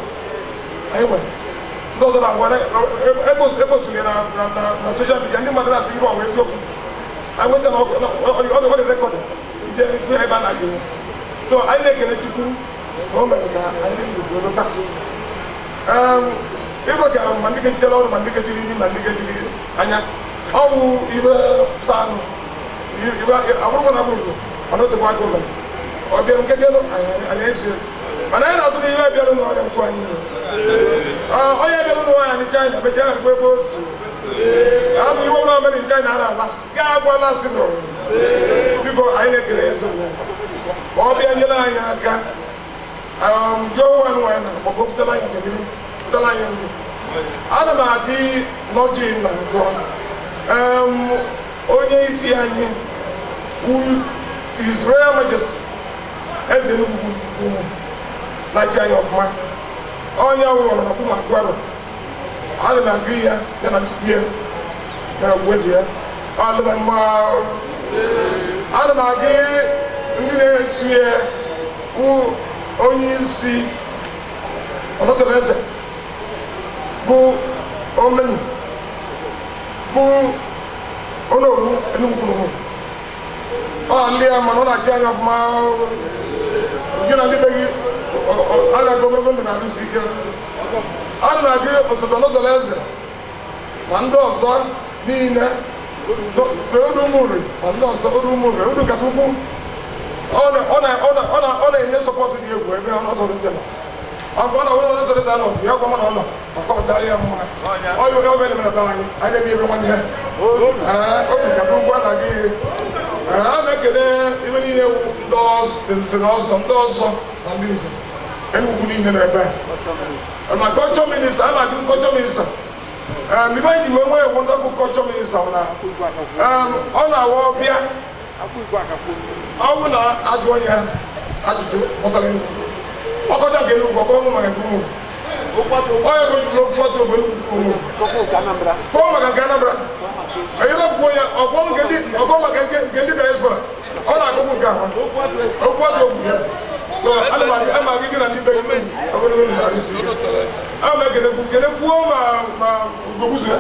anyị nwere. Ndị ọzọ na-agwa eposiri na social media, ndị mmadụ na-asị gị bụ eziokwu. Anyị nwesị na ọ dị record ndị ebe a na-aga. So anyị na-ekele Chukwu na o mere ka anyị dị ndụ ruo taa. Ịgwa ka ma ndị gejidere ọrụ, ma ndị gejiri imi, ma ndị gejiri anya, ọ bụ ibe pụta anụ abụrụkwa na abụrụkwa, mana otekwa aka ụlọ ọ bịara nke bịanụ anyị esi. Mana anyị na-asụ na ihe bịanụ na ọrịa tụ anyị onye bịanụ n'ụwa anyị China mechaa ya ebe osu azụ iwe ọbụla mere China ara alasị ga agwa lasị nọ. Biko, anyị na-ekele eze ma ọ bịa nyere anyị aka jụọ ụwa nwaanyị na akpọkọ pụtara anyị nke pụtara anyị ndụ. Ana m adị n'ọjị na agụ onye isi anyị, His Royal Majesty Eze Enugu na-achị anyị ọfụma, onye ahụ nwụrụ na kwuma agwarụ. Ana m agụ ya ya na ihe na eze ya. Ana m agụ ndị na-esu ya wụ onye isi ọnọsọrọ eze bụ omenyi bụ onowu Enugu kwuru ọ ndị ya, mana ọ na-achị anyị ọfụma. Gị na ndị be gị a na-agụ ogologo ndụ na-arụsi ike. A na-agụ osote ọnọsọrọ eze na ndị ọzọ niile odu ụmụnri ma ndị ọzọ odu ụmụnri odu nkata ukwu. Ọ na-enye support dị egwu ebe ọnọsọrọ eze nọ. Ọ na onye ọnọsọrọ eze nọ ya gwa mmadụ ọ nọ akọpụtara ya mma. Onye ọbịa mere be anyị, anyị na-ebi ebe nwanne odu nkata ukwu a na-agụ ihe. A na-ekele ebe niile ndị nze na ọzọ, ndị ọzọ na ndị nze Enugu niile nọ ebe a. Ma culture minister, a na-agụ culture minister. Ibe anyị ji wee nwee wonderful culture minister na ọ na-awa ọbịa ọwụ na ajụ onye ajụjụ gbasara Enugu, ọkọcha nke Enugu ọkọ ọnụ maka nke ụmụ onye gojuru okwu ọtụ ogbe Enugu ụmụ kpọọ maka nke Anambra, onye rọpụkwa onye ọkpọ maka nke ndị diaspora, ọ na-akụkwu nke ahụ okwu ọtụ ogbu ya. So ana m agụ gị na ndị be gị ogologo ndụ na-arụsi ike. Ana m ekelekwu kelekwuo ma ugogbuzu ya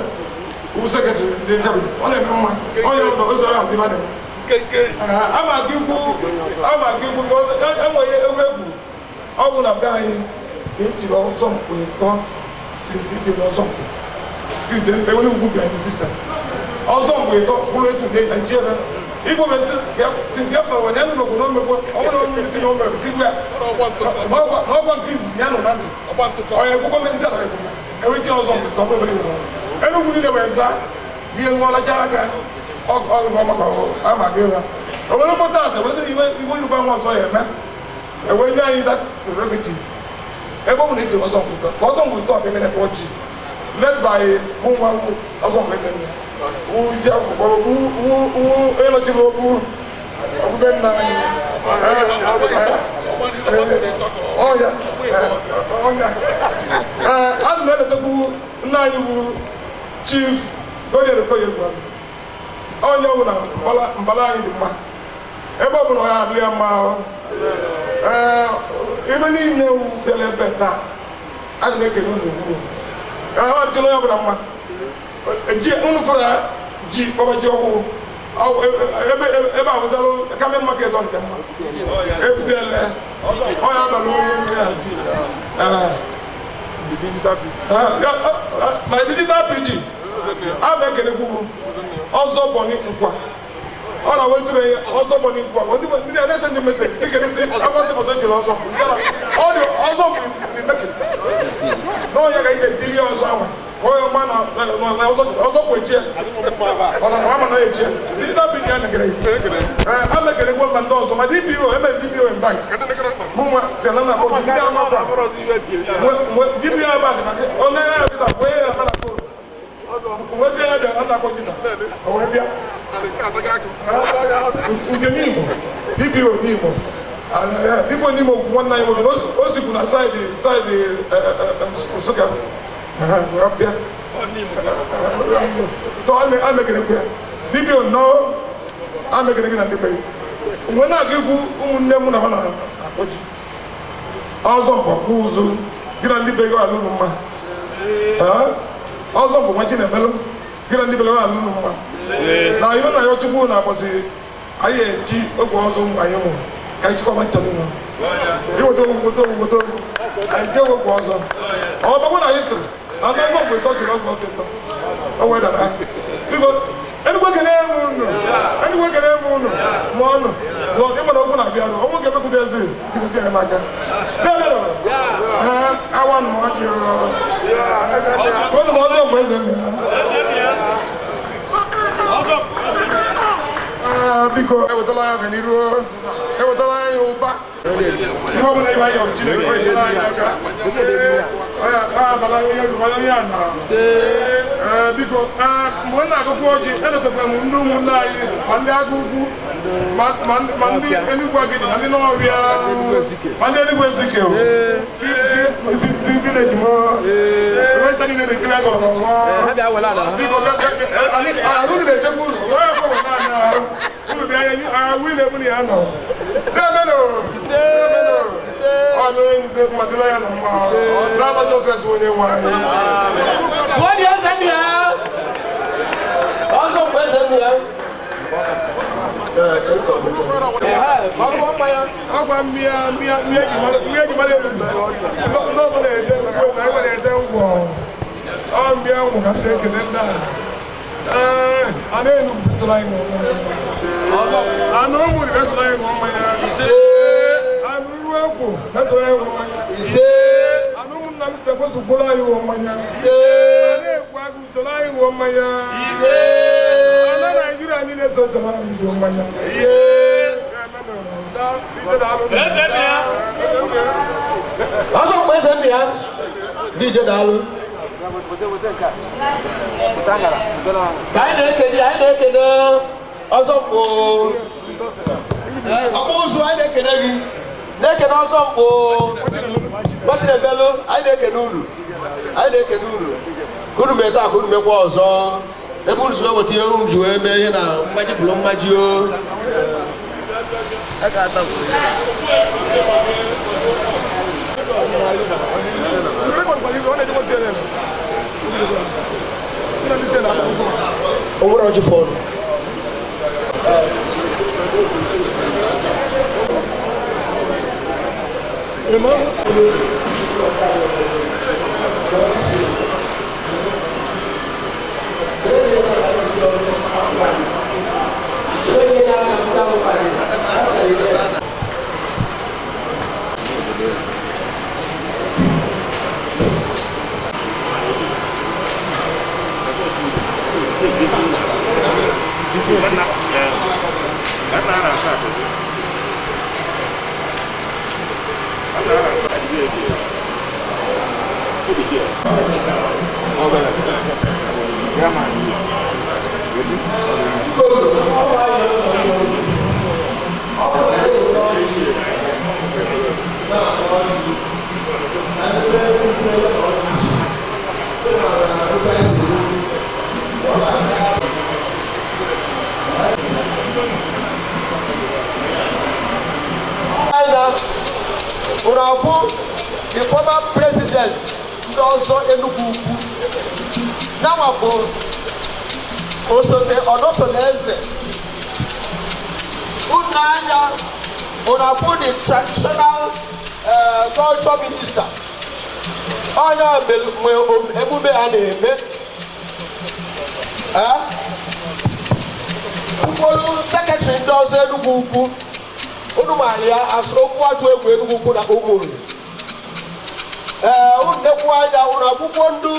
ugwu secretary ndị cabinet, ọ na-eme mma onye ụlọ ụzọ ya hazi na-eme. Ama gị ikwu enweghị ebe egwu ọ bụ na be anyị na ejiri ọzọ mkpụ ịtọ since ejiri ọzọ mkpụ since enwere ugwu bịa ndị sistem ọzọ mkpụ ịtọ bụrụ etu ndị Naijiria igwe mesi since ya fọrọ wee nụ n'obodo omekwe ọ bụrụ onye isi na omere si gwa n'ọgwa nke izizi ya nọ na ntị onye ekwukwo mezi ala ekwu enweghị ọzọ mkpụ ịtọ bụrụ ebe Enugwu niile wee zaa bie nwa ọlacha aka ọgụ maka ama gị ya owere mkpọta ata wesịrị iwe iwe iruba nwa ọzọ ya eme ewee nye anyị that prerogative ebe ọ bụ na eji ọzọ mkpụtọ ka ọzọ mkpụtọ ọbịa mere ọjị led by mụ nwa ọzọ mkpụ eze nne. Isi akwụkwọ onye nọchiri okwu ofufe nna anyị. Ọya ọya, ee, ana m eletakwu nna anyị bụ Chief Godian Okoye Egwu, onye ọ bụ na mbala anyị dị mma ebe ọ bụla ọ ya adịrị ya mma. Ee, ebe niile bịara ebe taa, aga m ekele unu ugbu. Ee, ọ dịkela onye ọbụla mma. Ji unu fara ji kpọba ji ọhụụ ebe ebe awụzalụ camel market, ọ nke mma ebutele ọya abalị uru ya. Ma digital PG a na-ekelekwu ọzọ bọni nkwa ọ na wetụrụ ya ọzọ bọni nkwa. Ndị ndị na-ese ndị message si kedụzi akwasị ọzọ jiri ọzọ ọ dị ọzọ bụ mmechi na onye ka ị ga-etiri ya ọzọ anwa onye ọma na ọzọ ọzọ bụ echie ọ na ama na echie digital PG a na-ekele. Ee, a na-ekelekwa mba ndị ọzọ ma DPO eme DPO invite mụ nwa si na na-akpọ ndị amakwa DPO ebe a dị maka onye ya bịa onye ya na phone nwezi ya bịa na akpọ jita o wee bịa nke n'Igbo DPO n'Igbo DPO n'Igbo nwanne anyị nwoke o sikwu na side Nsụka wee bịa, so a mekerekwa ya DPO nnọọ, a mekere gị na ndị be mgbe na-aga ikwu ụmụnne m na ha na-akpọ ji ọzọ mkpọkpụ ụzụ gị na ndị be gị alụ unu mma. Ọzọ mbụ nwa Chinemelụ, gị na ndị be gị alụ unu mma na ibe na ya Chukwu na-akpọsị anyị eji ogwe ọzọ ụmụ anyị mụrụ ka anyị chịkọba ncha niile iweta ogwu weta ogwu weta ogwu anyị jee ogwe ọzọ ọ bakwa na anyị sịrị na ndị ọzọ mgbe ịtọ jiri ọgwụ ọzọ ịtọ o wee dara. Biko, enugwu ekene m unu, enugwu ekene m unu ma ọnụ zụọ ịmara okwu na-abịa arụ ọnwụ nke mekwute ezi. Biko, si enyemaka ee awa nụ ọjị ọnụ m ọzọ mgbe eze nna ya. Ee, biko, ewetala ya ọganiru, ewetala ya ụba, ihe ọbụla iwe ayọ Chineke o enyere anyị aka. Ọ abala onye onye a na. Ee, biko, ee, mgbe m na-agụkwu ọjị, elotakwa m ndị ụmụnne anyị ma ndị agụ ugwu ma ndị Enugwu Agidi ma ndị Nọọbịa ma ndị Enugwu Ezike o si village m ebe nta niile na-ekiri agọrọ n'ọnwa. Biko, ahụ na-echekwa unu onye ọbụla naanị ahụ unu bịa ya ahụ ile mụ na ya nọ na-emenụ na-emenụ ọnụ ndị mmadụ ya nọ mma n'abalị Kraịst onye nwe anyị. Tụọ dị eze ndị ya. Ọzọ mgbe eze ndị ya. Ee, chere ka ọ bụ chere. Ee, ka ọ gụọ mmanya. Ọgwa mmịa mmịa mmịa eji mara mmịa eji mara elu ndị ọzọ na-ede nkwụ na anyị na-ede ngwọ ọ mmịa ngwọ ka ndị ekele ndị a. Ee, a na-enu besoro anyị ṅụọ mmanya, anụ ụmụ besoro anyị ṅụọ mmanya, anụ ruo egwu besoro anyị ṅụọ mmanya, anụ ụmụnna m sitekwa sokwuru anyị ṅụọ mmanya, a na-ekwu agụ soro anyị ṅụọ mmanya, ala Naijiria niile so soro anyị ṅụọ mmanya. Ọzọ mgbe eze ndị ya. DJ daalụ. Ka anyị na-ekene ọzọ mkpụ ọkpụ ụzụ, anyị na-ekene gị, na-ekene ọzọ mkpụ Nwachinebelu, anyị na-ekene unu, anyị na-ekene unu ka unu mee taa, ka unu mekwa ọzọ ebe unu si wee weta ihe unu ji wee mee ihe na mmaji bụrụ mmaji o. O nwere ọjị fọdụ. Ụnafụ the former president ndị ọzọ Enugu Ukwu yanwa bụ osote Ọnọsọnaeze. Unu anya ụnafụ the traditional culture minister, onye nwe emume a na-eme. Ụfọdụ sekretrị ndị ọzọ Enugu Ukwu unu maara ya asụ okwu atụ egwu Enugu Ukwu na Ụmụrụ. Ee, unu nekwu anya unu akwụkwọ ndu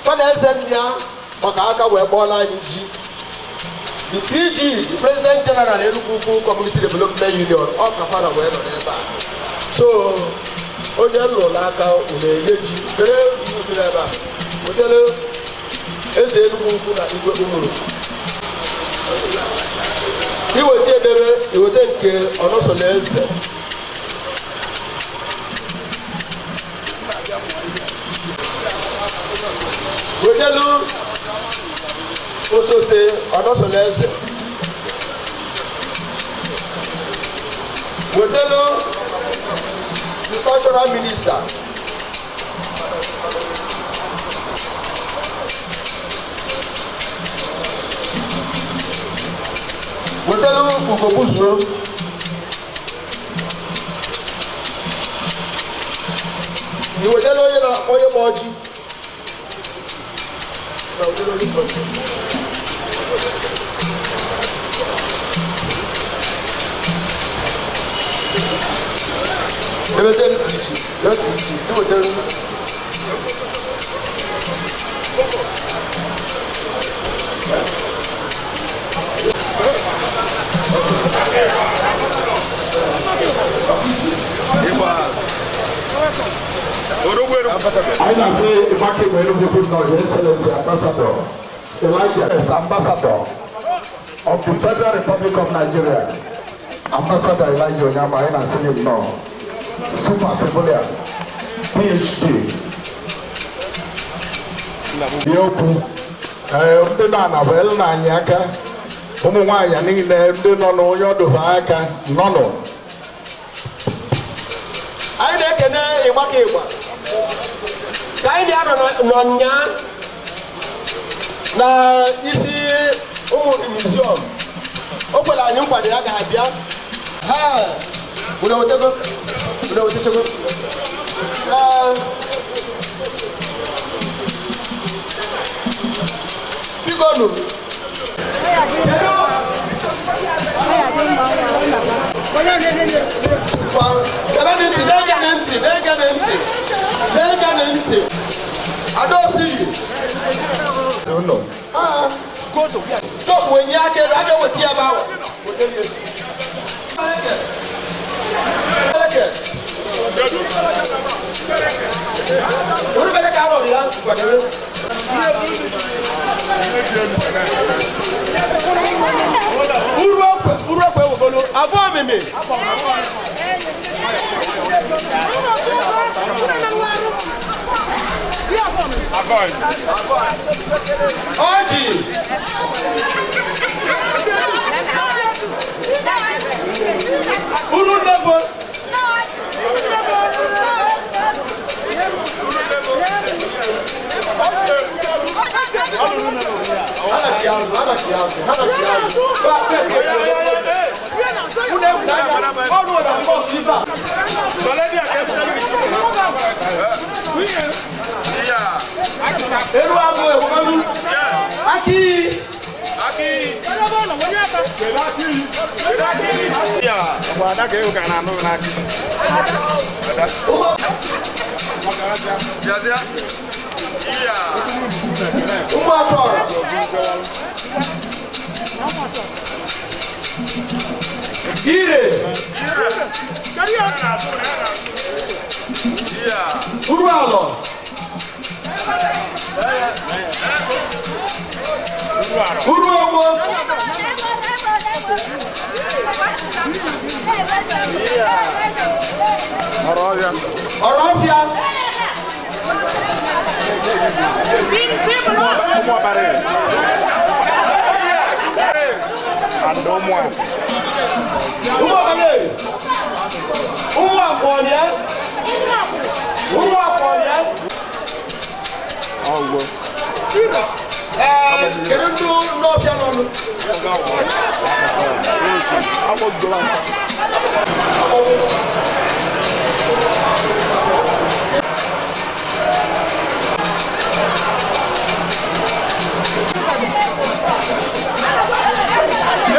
fada eze ndị ya maka aka wee kpọọla anyị ji. The PG, the President General Enugu Ukwu Community Development Union, ọ ka fada wee nọ n'ebe a. So onye nlụrụ aka unu enye ji kere usoro ebe a wetara eze Enugu Ukwu na Igwe Ụmụrụ. Iweta edebe iweta nke Ọnọsọnaeze. Wetelu osote Ọnọsọnaeze. Wetelu the cultural minister. Wetelu Ugobuzuo. Iwetelu onye na onye ma ọjị. Na wetelu onye ma ọjị. Ebeze PG, iwetelu. I can say Ifaki Enugu Ukwu, Your Excellency Ambassador Elijah, yes, Ambassador of the Federal Republic of Nigeria, Ambassador Elijah Onyama, I can say him now. Super civilian, PhD. Yoku, ndị na-ana bụ elu na anyị aka, ụmụ nwaanyị niile ndị nọ n'onye ọdụ ha aka nọ nọ. Anyị na-ekene ịgba ka ịgba ka anyị na-anọ nọ nya na isi ụmụ museum. O kwere anyị nkwa na ya ga-abịa. Ha unu ewetego? Unu ewetechego? Ee, biko nụ. Kedu? Gee ntị, na-ege ntị, na-ege ntị, na-ege ntị. Adaosiri. Unu. Just wenye aka elu, abịa weta ya ebe ahụ. Orubele ka arọrọ ya kwadebe. Uru ekwe ewegolu, abụọ mimi. Ọjị. Uru nnebo. Eru agụ ewumalu. Aki. Ụmụ atọrọ. Ire. Uru alọ. Uruogbo. Ọrọfịa. Ụmụọbara. Ụmụakwọrịa. Ụmụakwọrịa. Ee, kedu ndị n'ọfịa nọ nụ?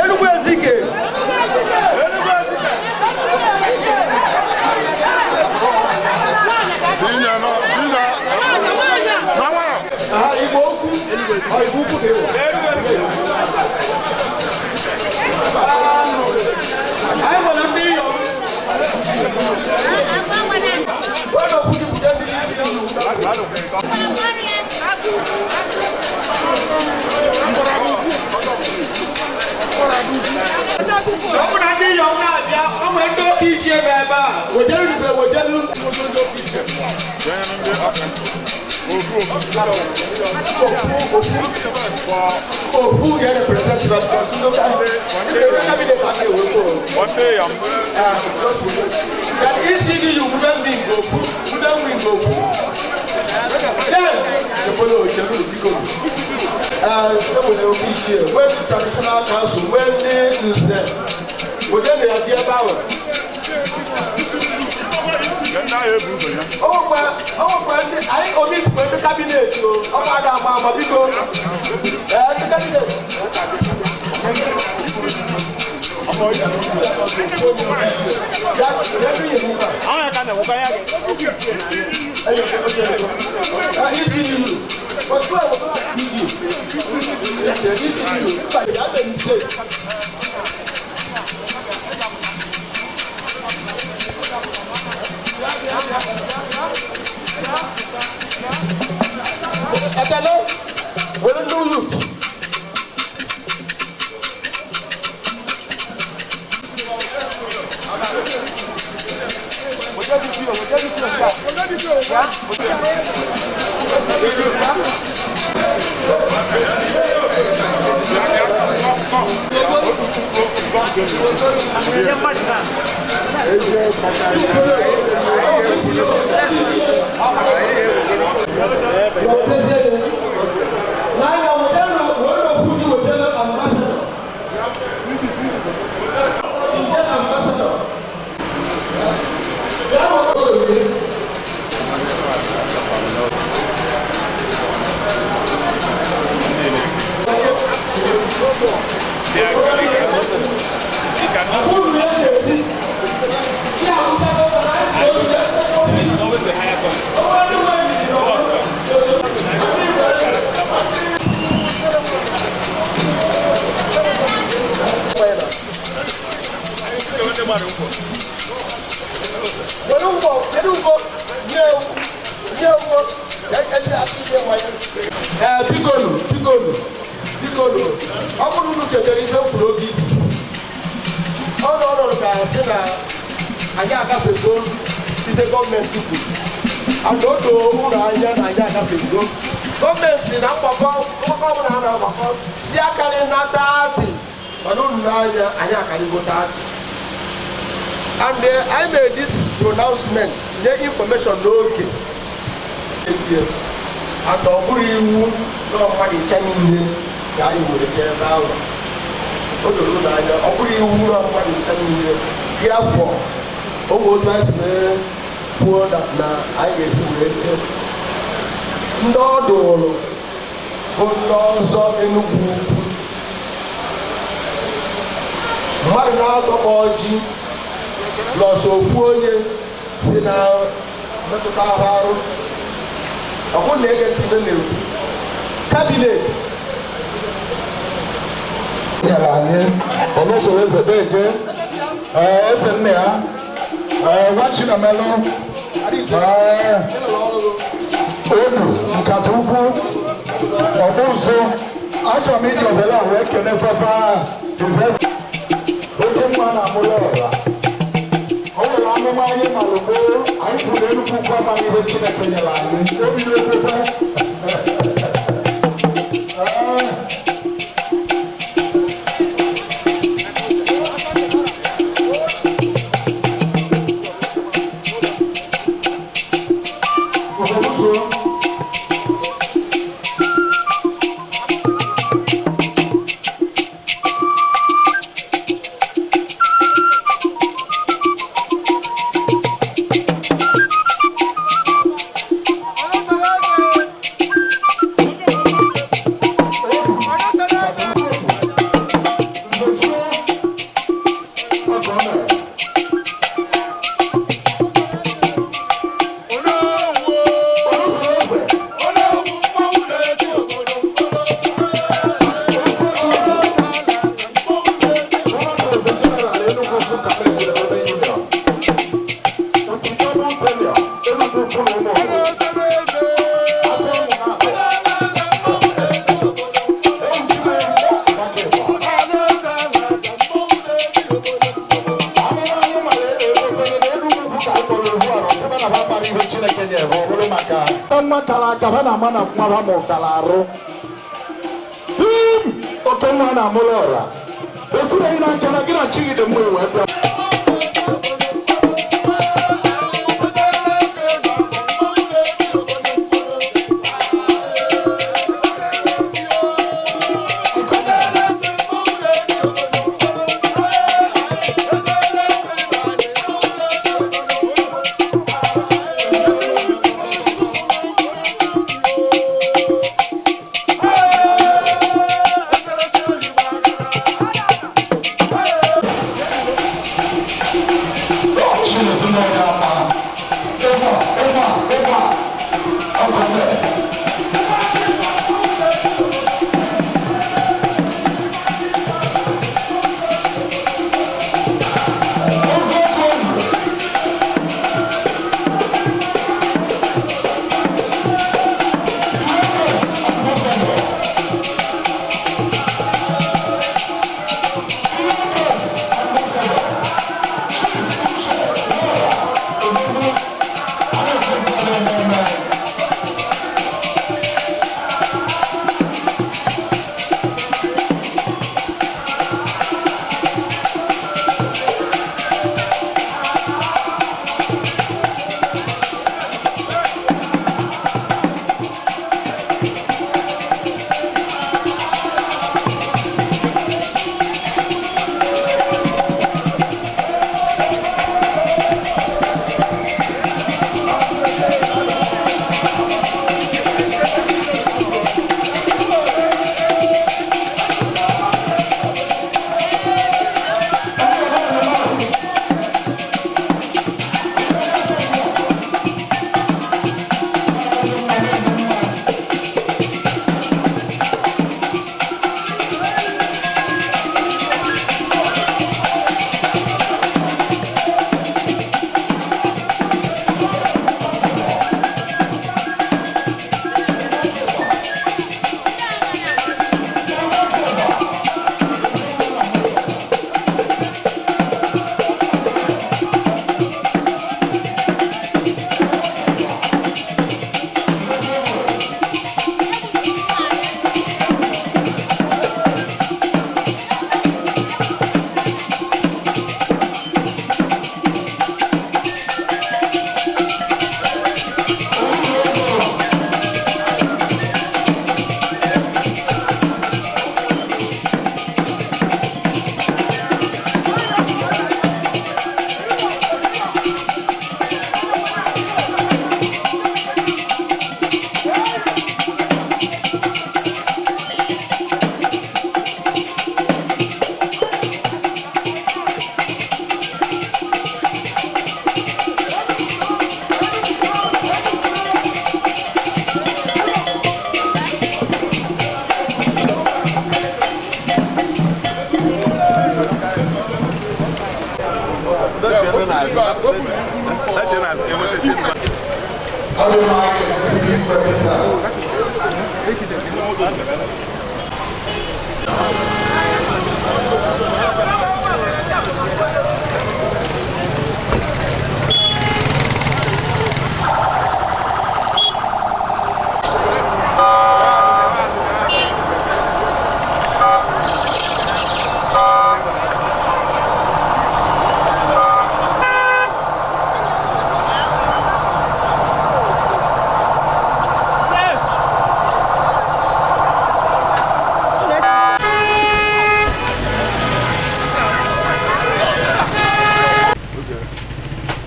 Enugwu Ezike. Igbo okwu. Igbo ukwu ka ewu. Anyị nwere ndị iyom. Wọ́n okwu dị bute ndị isi ilu. Ọ bụ na ndị iyom na-abịa, ọ nwere ndị oke ichie nọ ebe a. Wejeru ife wejeru. Ofu ga-represent the cabinet aka ewepụ. That ECDU women wing ofu, women wing ofu. Then, the follow Ocheru biko. Enwere oke ichie, nwee ndị traditional council, nwee ndị nze. Wejenu ya ji ebe ahụ. Ọnwekwa ndị anyị omitikwe ndị kabinet o, ọ bụ ada ama ama biko. Ee, ndị kabinet. Ekele, were ndị youth. Bikonu, ọ bụrụ unu chetara ife mkpụrụ oge izizi ọnụ ọnọdụ ka sị na anyị agafego site gọọmenti kwuru and o doo ụlọ anya na anyị agafego gọọmenti si na mgbakọ ọbụla a na-agbakọ si akarị na 30 mana unu n'anya anyị akarịgo 30 and I made this pronouncement nye information n'oge and ọ bụrụ iwu na ọmmadụ ncha niile ka anyị were jee ebe ahụ o doro ụlọ anya ọ bụrụ iwu na ọmmadụ ncha niile dị afọ oge otu anyị si wee kwuo na anyị ga-esi wee jee ndị ọdụ ụlọ bụ ndị ọzọ Enugwu Ukwu mmadụ na-atọkpọ ọjị lọsọ ofu onye si na mmetụta ahụ arụ ọkwụ na-ege ntị na-ekwu kabinet nyere anyị ọlụsoro eze deje eze nne ya nwa Chinamelụ odu nkata ukwu ọbụzụ Achọrọ m iji obere a wee kene papa oke mma na amụrụ ọra. O nwere amụma anyị malụ gboo, anyị kwuru Enugwu Ukwu ama n'ihe Chineke nyere anyị. Obi ekwekwe. Nwa kara aka ha na-ama na nwa ha mụtara arụ oke nwa na-amụrụ ọra esibeghị na nkara gị na chi gị dị mma wee bịa.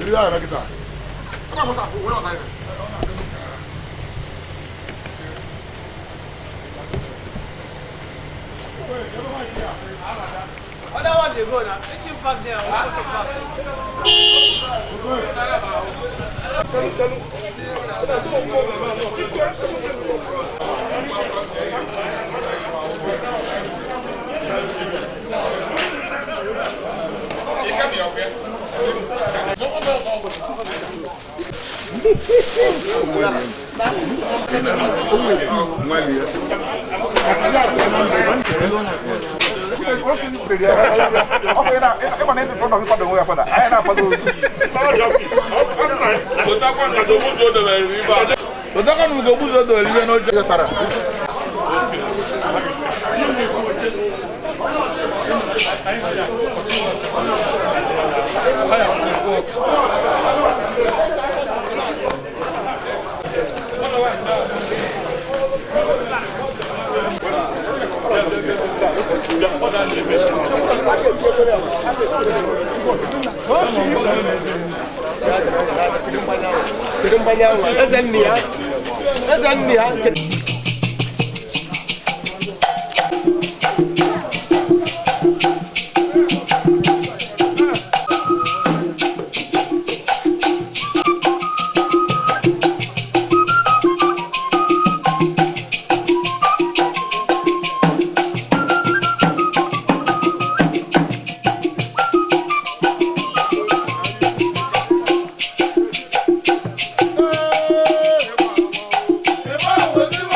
Kedu ihe a na-eme kịta? Other one dey go now. Make him park there. I want to park. Eze nne ya. Eze nne ya. Hey!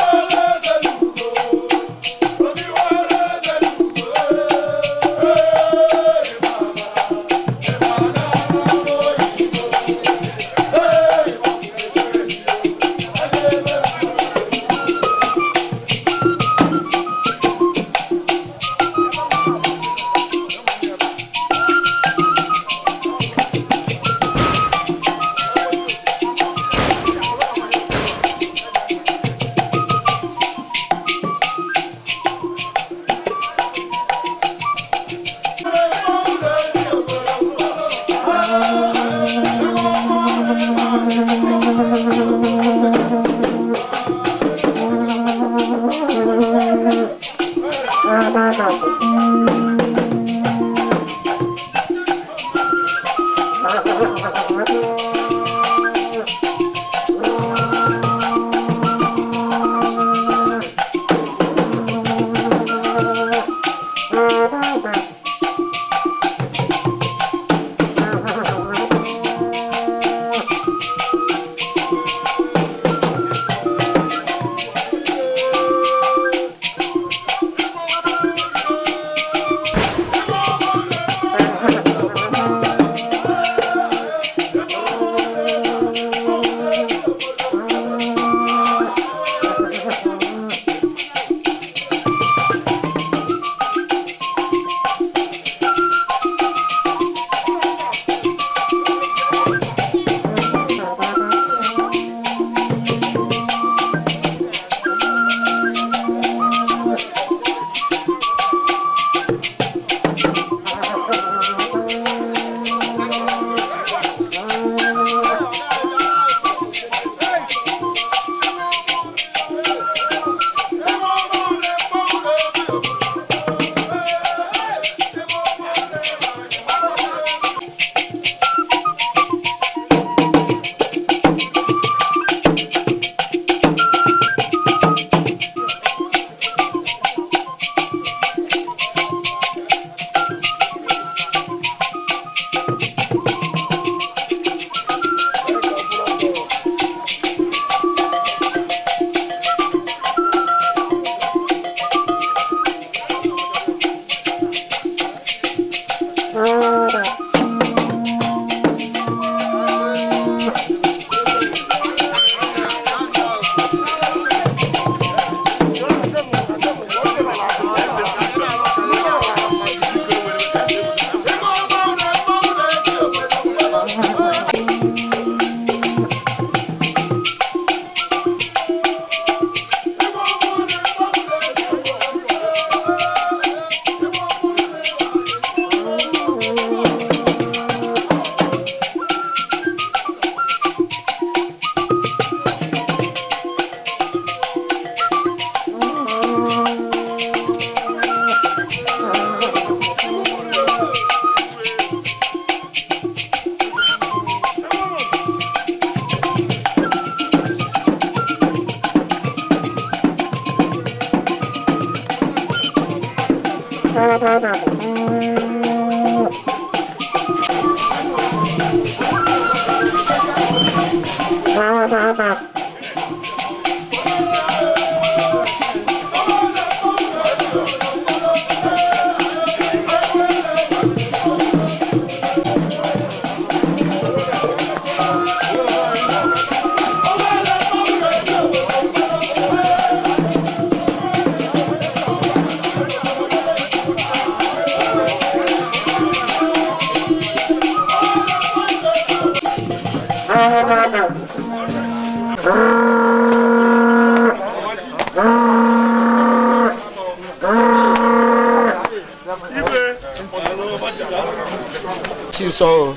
So,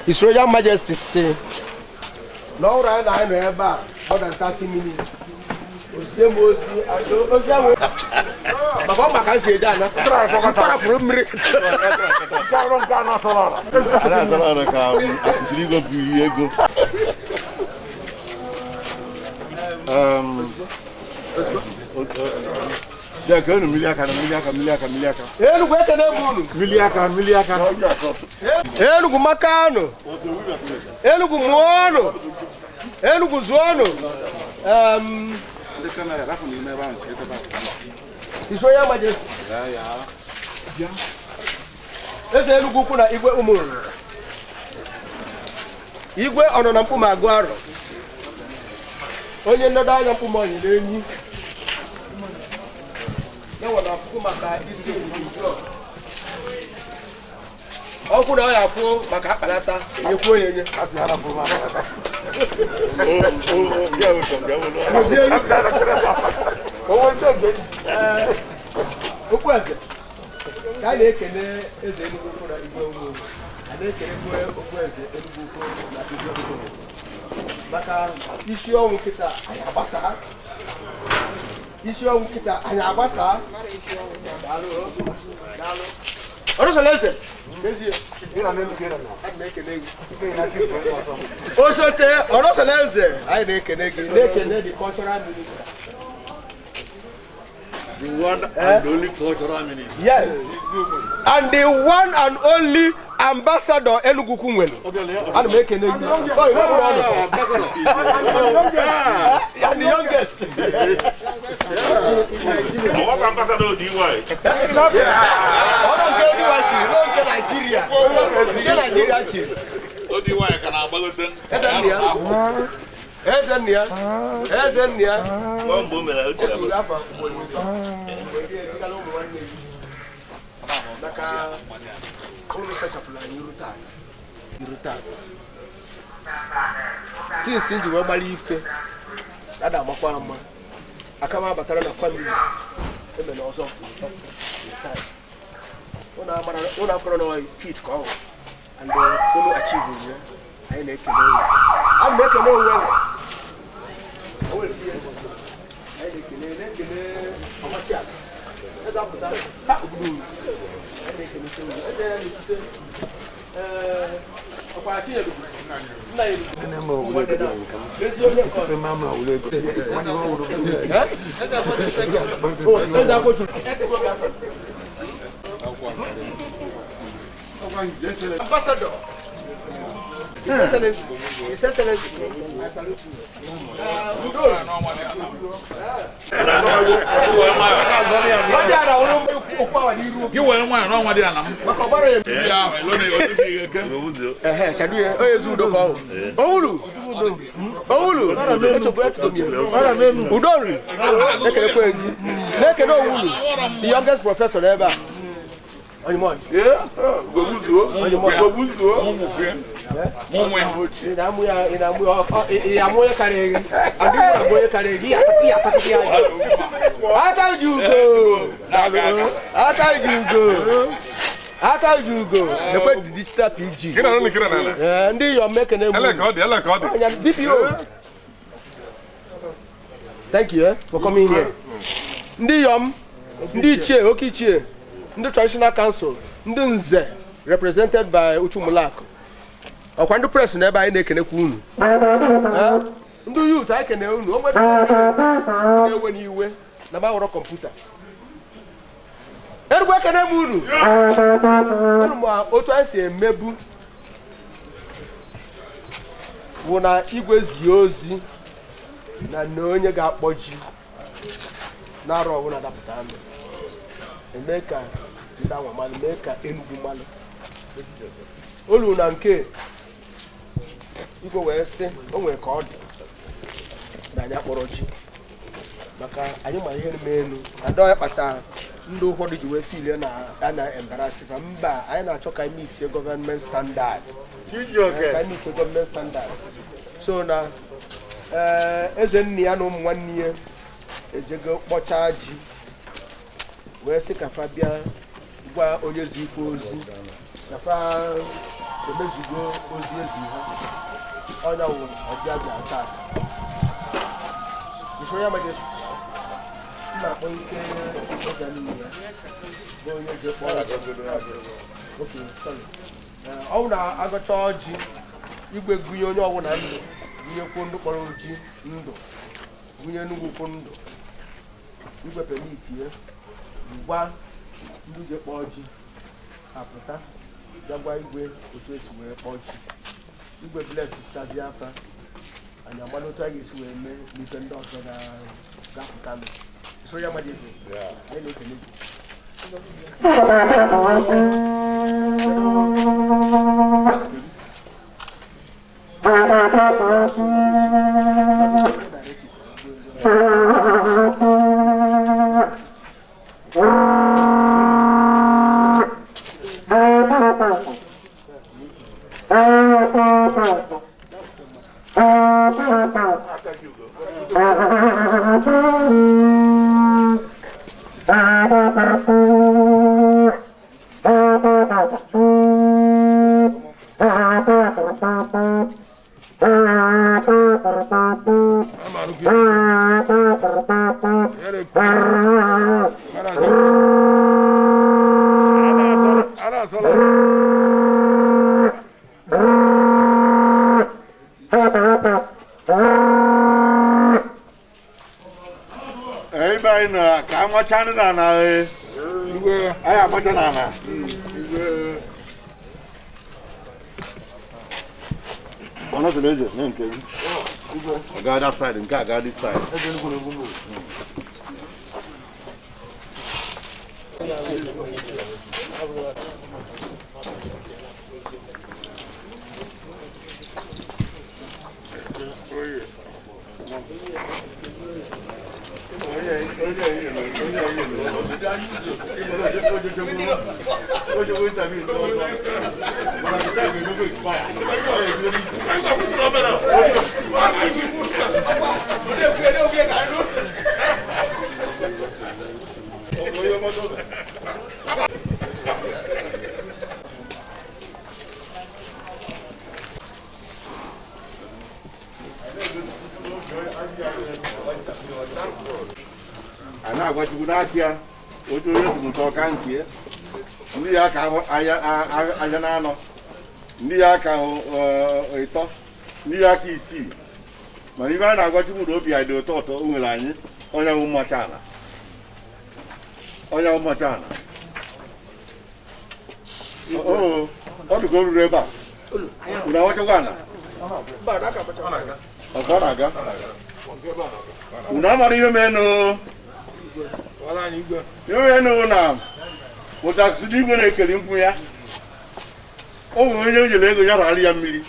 His Royal Majesty say, na ọrụ anyị na-anọ ebe a more than 30 minutes. Ozie m ozi, ozi ahụ maka ọ maka nsi eje ana mkparafuru mmiri. A na-atara ọrụ ka akụziri ego bụ iri ego. Ya ka unu mmiri aka na mmiri aka mmiri aka mmiri aka. Enugwu ekene m unu. Mmiri aka mmiri aka. Enugwu makanụ. Enugwu mụọnụ. Enugwu zụọnụ. His Royal Majesty. Eze Enugwu ukwu na Igwe Ụmụnri. Igwe ọnọ na mkpume agụ arọ. Onye nnedo anya mkpume ọnyị na-enyi. Ya nwere afụkwu maka isi ọkwụ na ọ ya afụ maka akpanata enyekwuo ya enye. Okwu eze ka a na-ekele eze Enugwu ukwu na Igwe Ụmụnri, a na-ekelekwa okwu eze Enugwu ukwu na Igwe Ụmụnri maka isi ọnwụ kịta anyị agbasaa. Isi ọnwụ kịta anyị agbasaa. Ọrụsọla eze osote ọrụsọla eze anyị na-ekene gị, na-ekene the cultural minister. The one and only cultural minister. Yes. And the one and only ambassador Enugu ukwu nwere. Ana m ekene gị. Sorry, and the youngest. What ambassador DY? Ọ̀rọ̀ nke ODY chiri, no nke Nigeria. Nke Nigeria chiri. ODY ka na-agbagote. Eze nne ya. Eze nne ya. Eze nne ya. Otu afọ maka unu sachapụrụ anyị iru taa. Iru taa. Since nji wee gbara ife, ada amakwa ama. Aka m abatara na family eme na ọzọ. Unu afọrọ na fit ka ọ hụ. And unu achieve ya. Anyị na-ekele onwe. A na-ekele onwe. Anyị na-ekele ọmachi akụ. Eze apụta ha obodo unu. Anyị na-ekele onwe. Eze ya na-etute ọkwara Chinyere nna ya ezi onye nke ọzọ. Eze afọ juru. Ambassador. His Excellency, His Excellency, I salute you. The youngest professor ever. Yeah, Aka you go. The digital PG. And you making a DPO. Thank you for coming here. Ndi yom, ndi chair, okay chair. The Traditional Council, ndị nze, represented by Uchu Mulako. Ọkwa ndị press n'ebe anyị na-ekenekwa unu. Ndị youth anyị kene unu. O nwere na-ewe n'iwe na ma ghọrọ kọmputa. Enugwu ekene m unu. Unu ma otu anyị si emebu bụ na igwe zie ozi na na onye ga-akpọ ji na-arụ ọbụla dapụta anụ eme ka ndị anwa malụ, mee ka Enugwu malụ. Olu na nke igwe wee sị o nwere ka ọ dị na anyị akpọrọ ji maka anyị ma ihe na-eme elu ada ya kpatara ndị ụfọdụ ji wee filie na a na-embarasị ka mba anyị na-achọ ka anyị meetie gọọmenti standard, ka anyị meetie gọọmenti standard. So na eze nne ya na ụmụ nwanne ya ejego kpọchaa ji wee sị ka fa bịa gwa onye zi ikpe ozi na fa emezugo ozi ezi ha. Ọnya wụ ọbịa bịa taa. Isho ya majesty, na-akpọ ike ọbịa niile ya bụ onye ji kpọrọ. Okay, sorry. Ọ bụ na agọcha ọjị igwe gụnye onye ọbụla ndụ, gụnyekwuo ndị kpọrọ ji ndụ, gụnye Enugwu kwu ndụ, igwe permit ya gwa ndị ji kpọọ ji apụta bịa gwa igwe otu esi wee kpọọ ji. Igwe bless chazie afa anyị amala otu a ga-esi wee mee n'ife ndị ọzọ ga-apụta nụ. So ya majesty, anyị na-ekele gị. Ebe anyị nọ ka amacha ndị na anyị amacha na ana. Ọnụ tụrụ eze nye nke gị. Ọ gaa that side, nke a gaa this side. A na-agwachukwu n'aka ya otu onye tụmụta ọka nke ya ndị ya aka anya na-anọ, ndị ya aka ịtọ, ndị ya aka isii. Mana ibe a na-agwachukwu na obi anyị dị ụtọ ụtọ o nwere anyị onye bụ mmacha ala, onye bụ mmacha ala. Ọ dịka o ruru ebe a unu awachakwa ala ọka ọ na-aga unu amara ihe menụ. Ihe menụ na ụtasị igwe na-ekeri mkpu ya o nwere onye o nyere ego ya rara ya mmiri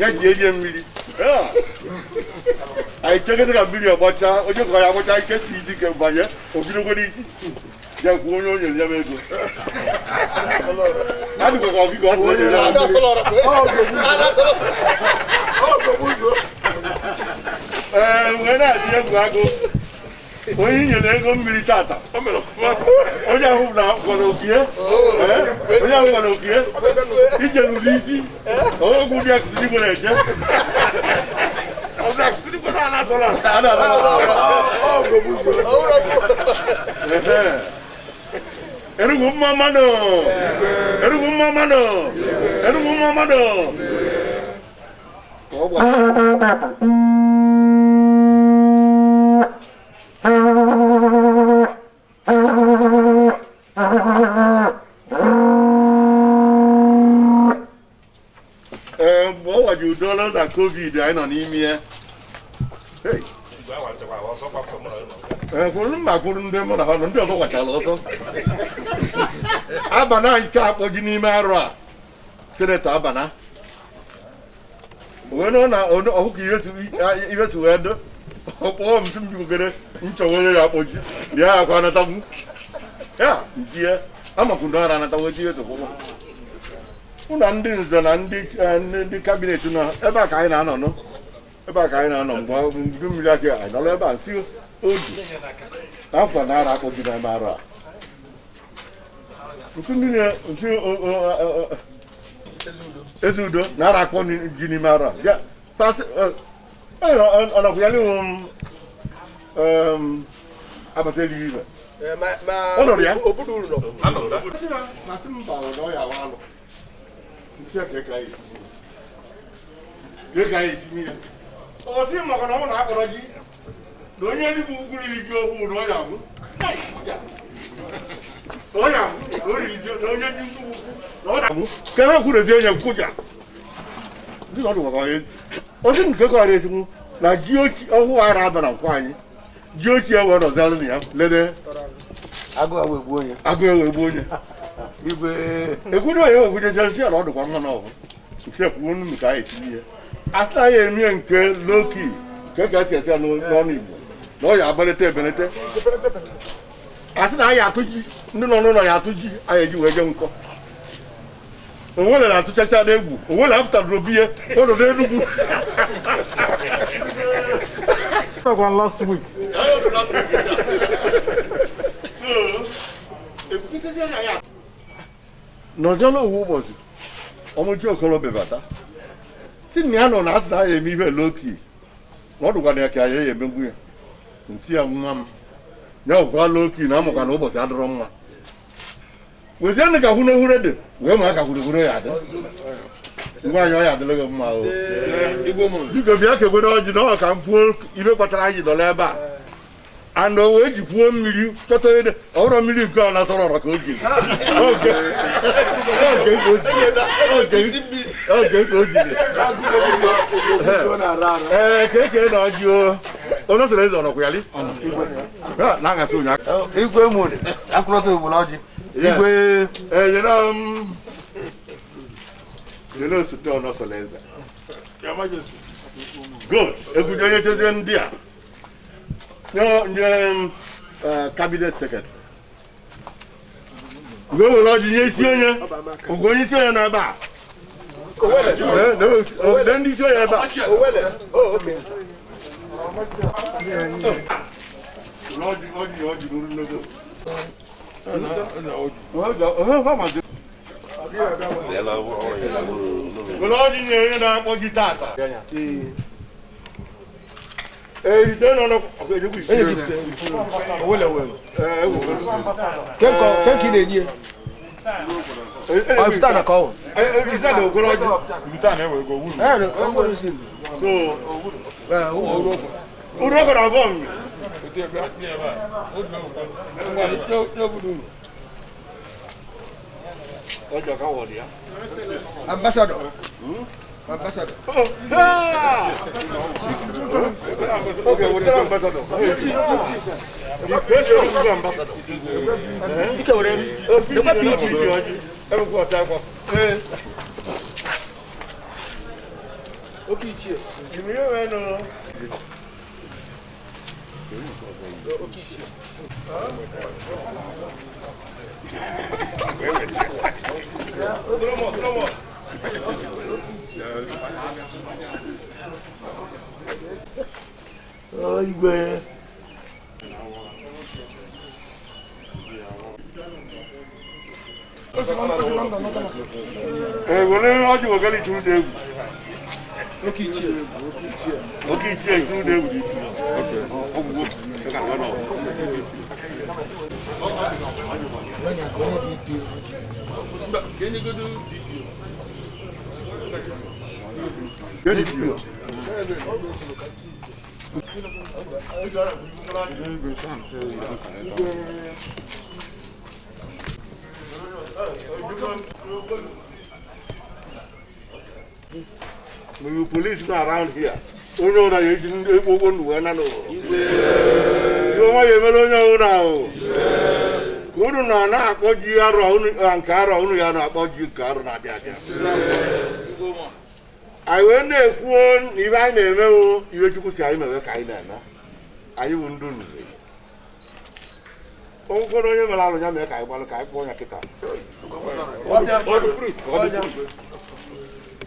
ya ji erie mmiri. Anyị cheketa ka mmiri ọgbachaa onye kọrọ ya agbachaa ike si isi ke banye obidogo n'isi ya kwuo onye o nyere ya ego adịkwa ka ọkịka ọ sị nyere ya mmiri. Ee, wee na-adị egwu agụ onye nyere ego mmiri tata onye ahụ gwara okie, onye ahụ gwara okie ije ruru isi ọgwụ ndị akụziri igwe na-eje. Enugu mma mmanụ, Enugu mma mmanụ, Enugu mma mmanụ. Ka ọ gwa udo na covid anyị nọ n'ime ya. Kwuru mma kwuru ndị mụ na ha nọ ndị ọzọ gwachara ọtọ. Abana nke akpọ ji n'ime arụ a senetọ Abana wee nọ na ọhụka ihe si wee do ọkpọọ m tụ m jigogere nchọwa onye ya akpọ ji bịa akwa anatagwu ya ntie amakwu na ọra anatagwu ji etokwụkwọ mụ na ndị nze na ndị kabinet nọ ebe a ka anyị na-anọ nụ ebe a ka anyị na-anọ mgbe mgbe mmiri aka anyị nọrọ ebe a nsi odu n'afọ na ara akpọ ji n'ime arụ a ntu mmiri ntu Ezeudo na ara akpọ ji n'ime arụ a ya pasị ọ ya n'iwu m abata elighị ibe ọ nọrọ ya ọ sị maka na ọ na-akpọrọ ji na onye Enugu ugwu riri ji ọhụụ na ọ ya agwụ ka ha kwuru ezi onye nkwụja osi nke kọrọ ezigbo na ji ọhụụ ara aba na nkwa anyị ji ochie wee nọzalụ na ya lele agụ ewe gbuo onye ekwudo onye ekwujezie ya na ọ dịkwa mma n'ọhụ nke kwuo nnu ka anyị etinye ya a sị na ya emie nke loki nke ka esi esi ya n'ọnụ Igbo na ọ ya abelete ebelete a sị na anyị atụ ji ndị nọ n'ụlọ ya atụ ji anyị eji wee je nkọ onwere na-atụchacha n'egwu onwere apụtara obi ya ọ nọ n'Enugwu. Last week. Nọjọlọ owu ụbọchị ọmụji okorobịa bata si na ya nọ na asị na ya eme ihe loki na ọ dụkwana ya ka ya emegbu ya nti ya nwa m ya ọgwa loki na amụkwa na ụbọchị adịrọ mma wezienụ ka hwurehure dị wee ma ka hwurehure ya adị ngwa anyị ọ ya adịla gị mma o biko bịa kekwere ọjị na ọ ka m kwuo ibe kpatara anyị nọ n'ebe a and o wee jikwuo mmiri chọta onye ọhụrụ mmiri nke ọ na-asọrọ ọrọ ka o jiri oge ka o jiri ee ka eke na ọjị o onye soro eze ọnọkwa ya li na-aghasị ụnyaahụ igwe mụrụ akwụrọta ogbolo ọjị igwe enyere m nyere osote ọnọsọrọ eze good ekwuji onye chezie ndị a nye kabinet sekretrị ugo were ọjị nye isi onye ugo onye isi onye nọ ebe a ndị isi onye ebe a were ọjị nye onye na-akpọ ji tata Ambassador. Ambassador. Oh, yeah! Okay, we're the ambassador. Ambassador. Igwe. Were ọjị wegara ituru dị egwu. Oke ichie ituru dị egwu dị iche. Ọgwụgwọ. DPO. Ma iwu polisi nọ around here, onye ọbụla ya eji ndị ekpokpo ndụ wee na n'ụwa. Ihe ọma ya emere onye ọbụla ahụ. Ka unu na na-akpọ ji arọ nke arọ unu ya na-akpọ ji nke arọ na-abịa abịa. Anyị wee na-ekwuo na ibe anyị na-emewo ihe Chukwu si anyị mewe ka anyị na-eme. Anyị bụ ndụ nri. Onwere onye mere alụ ya mee ka anyị gbalụ ka anyị kpọọ ya kịta.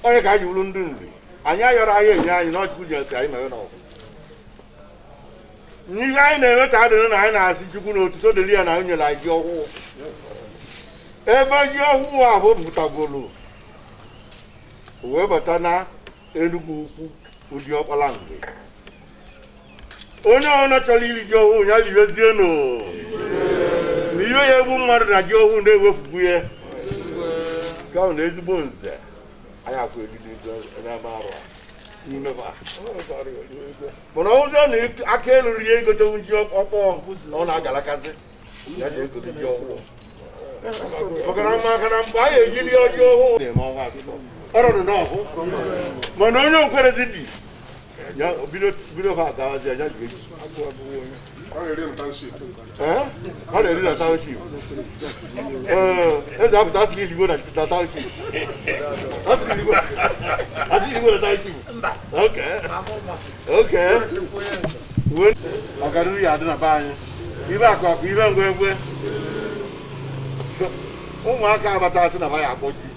Onye ka anyị wuru ndụ nri. Anyị ayọrọ anyị enye anyị na Chukwu ji esi anyị mewe n'ọgụ. N'ihe anyị na-eme ka adịrị na anyị na-asị Chukwu na otuto dịrị ya na anyị nyere anyị ji ọhụụ. Ebe ji ọhụụ a bụ pụtagoro wee bata na Enugwu Ukwu ụdị ọkpala mgbe. Onye ọbụla chọrọ iri ji ọhụụ ya ribezienụ. Na ihe ya egbu mmadụ na ji ọhụụ na-ewefugbu ya. Nke ahụ na ezigbo nze anyị akwụ eriri n'ebe arụ a. Mana ọ bụrụ na aka elu rie egotewu ji ọkpọọ na ọ na-agalakazi ya ji egote ji ọhụụ. Maka na mgbe anyị ejiri ji ọhụụ na-eme ọnwa atọ ọrọdụ n'ọhụ mana onye okwerezi dị ya bido ha agawazi ya ji eji. Ọ na-eri na township. Ee, eze apụta asịrị iligbo na township. Asịrị iligbo na township. Okay. Okay. Ọganihu ya adị na be anyị. Ibe akụ akụ ibe ngwe ngwe. Ụmụaka abata asị na ba ya akpọ ji.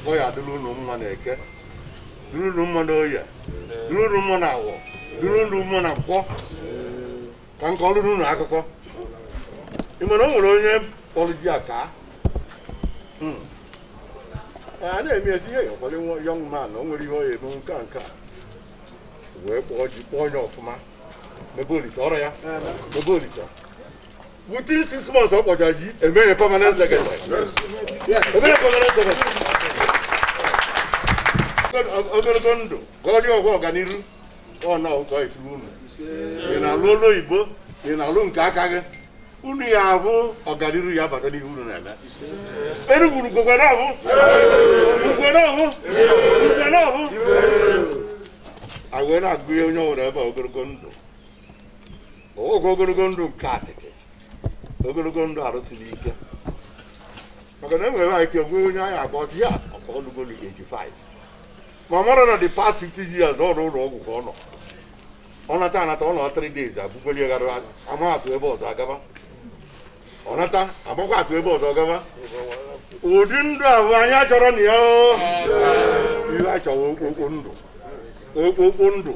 Ọ ya adịrị unu mma na eke. Dịrị unu mma na oye. Dịrị unu mma na awọ. Dịrị unu mma na nkwọ. Ka nke ọrụ n'ụlọ akụkọ. Ị mana o nwere onye kpọrọ ji a ka a na-eme ezi ihe ọkwado young man na o nwere ihe ọ ya eme nke a nke a wee kpọọ ji kpọọ onye ọfụma mebe olisa ọrụ ya mebe olisa within 6 months ọ kpọcha ji emere permanent secretary emere permanent secretary. Ogologo ndụ gọọdị ọgwụ ọganiru ọ na ụkọ ifuru unu. Ị na-alụ ụlọ oyibo, ị na-alụ nke aka gị, unu ya ahụ ọganiru ya bata n'ihe unu na-eme. Enugwu ugwekwe n'ahụ ugwe n'ahụ ugwe n'ahụ. Anyị wee na-agụ ihe onye ọbụla ebe a ogologo ndụ. Oge ogologo ndụ nke atịtị, ogologo ndụ arụsiri ike. Maka na e nwere anyị ike nwee onye anyị agba ọchị ya ọkọlugolu 85. Ma mara na the past 50 years n'ọrụ ụlọ ọgwụ ka ọ nọ. Ọ nata anata ọ nọ 3 days abụkweli gara ama atụ ebe ọzọ agaba. Ọ nata agbakwa atụ ebe ọzọ gaba. Ụdị ndụ ahụ anyị achọrọ na ya o. Ihe achọrọ okpokpo ndụ. Okpokpo ndụ.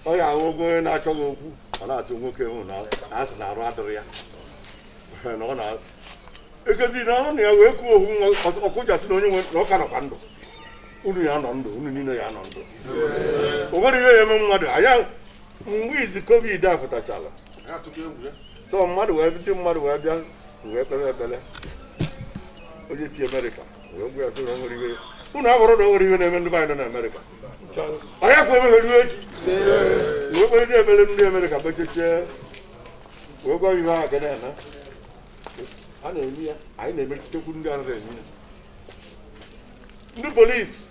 Ọ ya ahụ ogo onye na-achọghị okwu ọ na-atụ nwoke hụ na asị na arụ adịrị ya. Na ọ na ekezi na ọrụ na ya wee kwuo ohu nwa ọkụjasị na onye nwe na ọ ka nọkwa ndụ. Unu ya nọ ndụ, unu niile ya nọ ndụ. O nwere ihe ya eme mmadụ anya mgbe izi covid a fụtachala. So mmadụ wee ndị mmadụ wee bịa wee kpere ekpere. Onye si Amerịka wee gwa ya sị na o nwere ihe. Unu abụrụ na o nwere ihe na-eme ndị be anyị nọ na Amerịka. Anyị akwa emeghere echi. Wee kpere ndị ekpere ndị Amerịka kpechechie wee gwa ihe ha ga na-eme. A na-eme ya, anyị na-emechitekwu ndị anaghị eme ya. Ndị polisi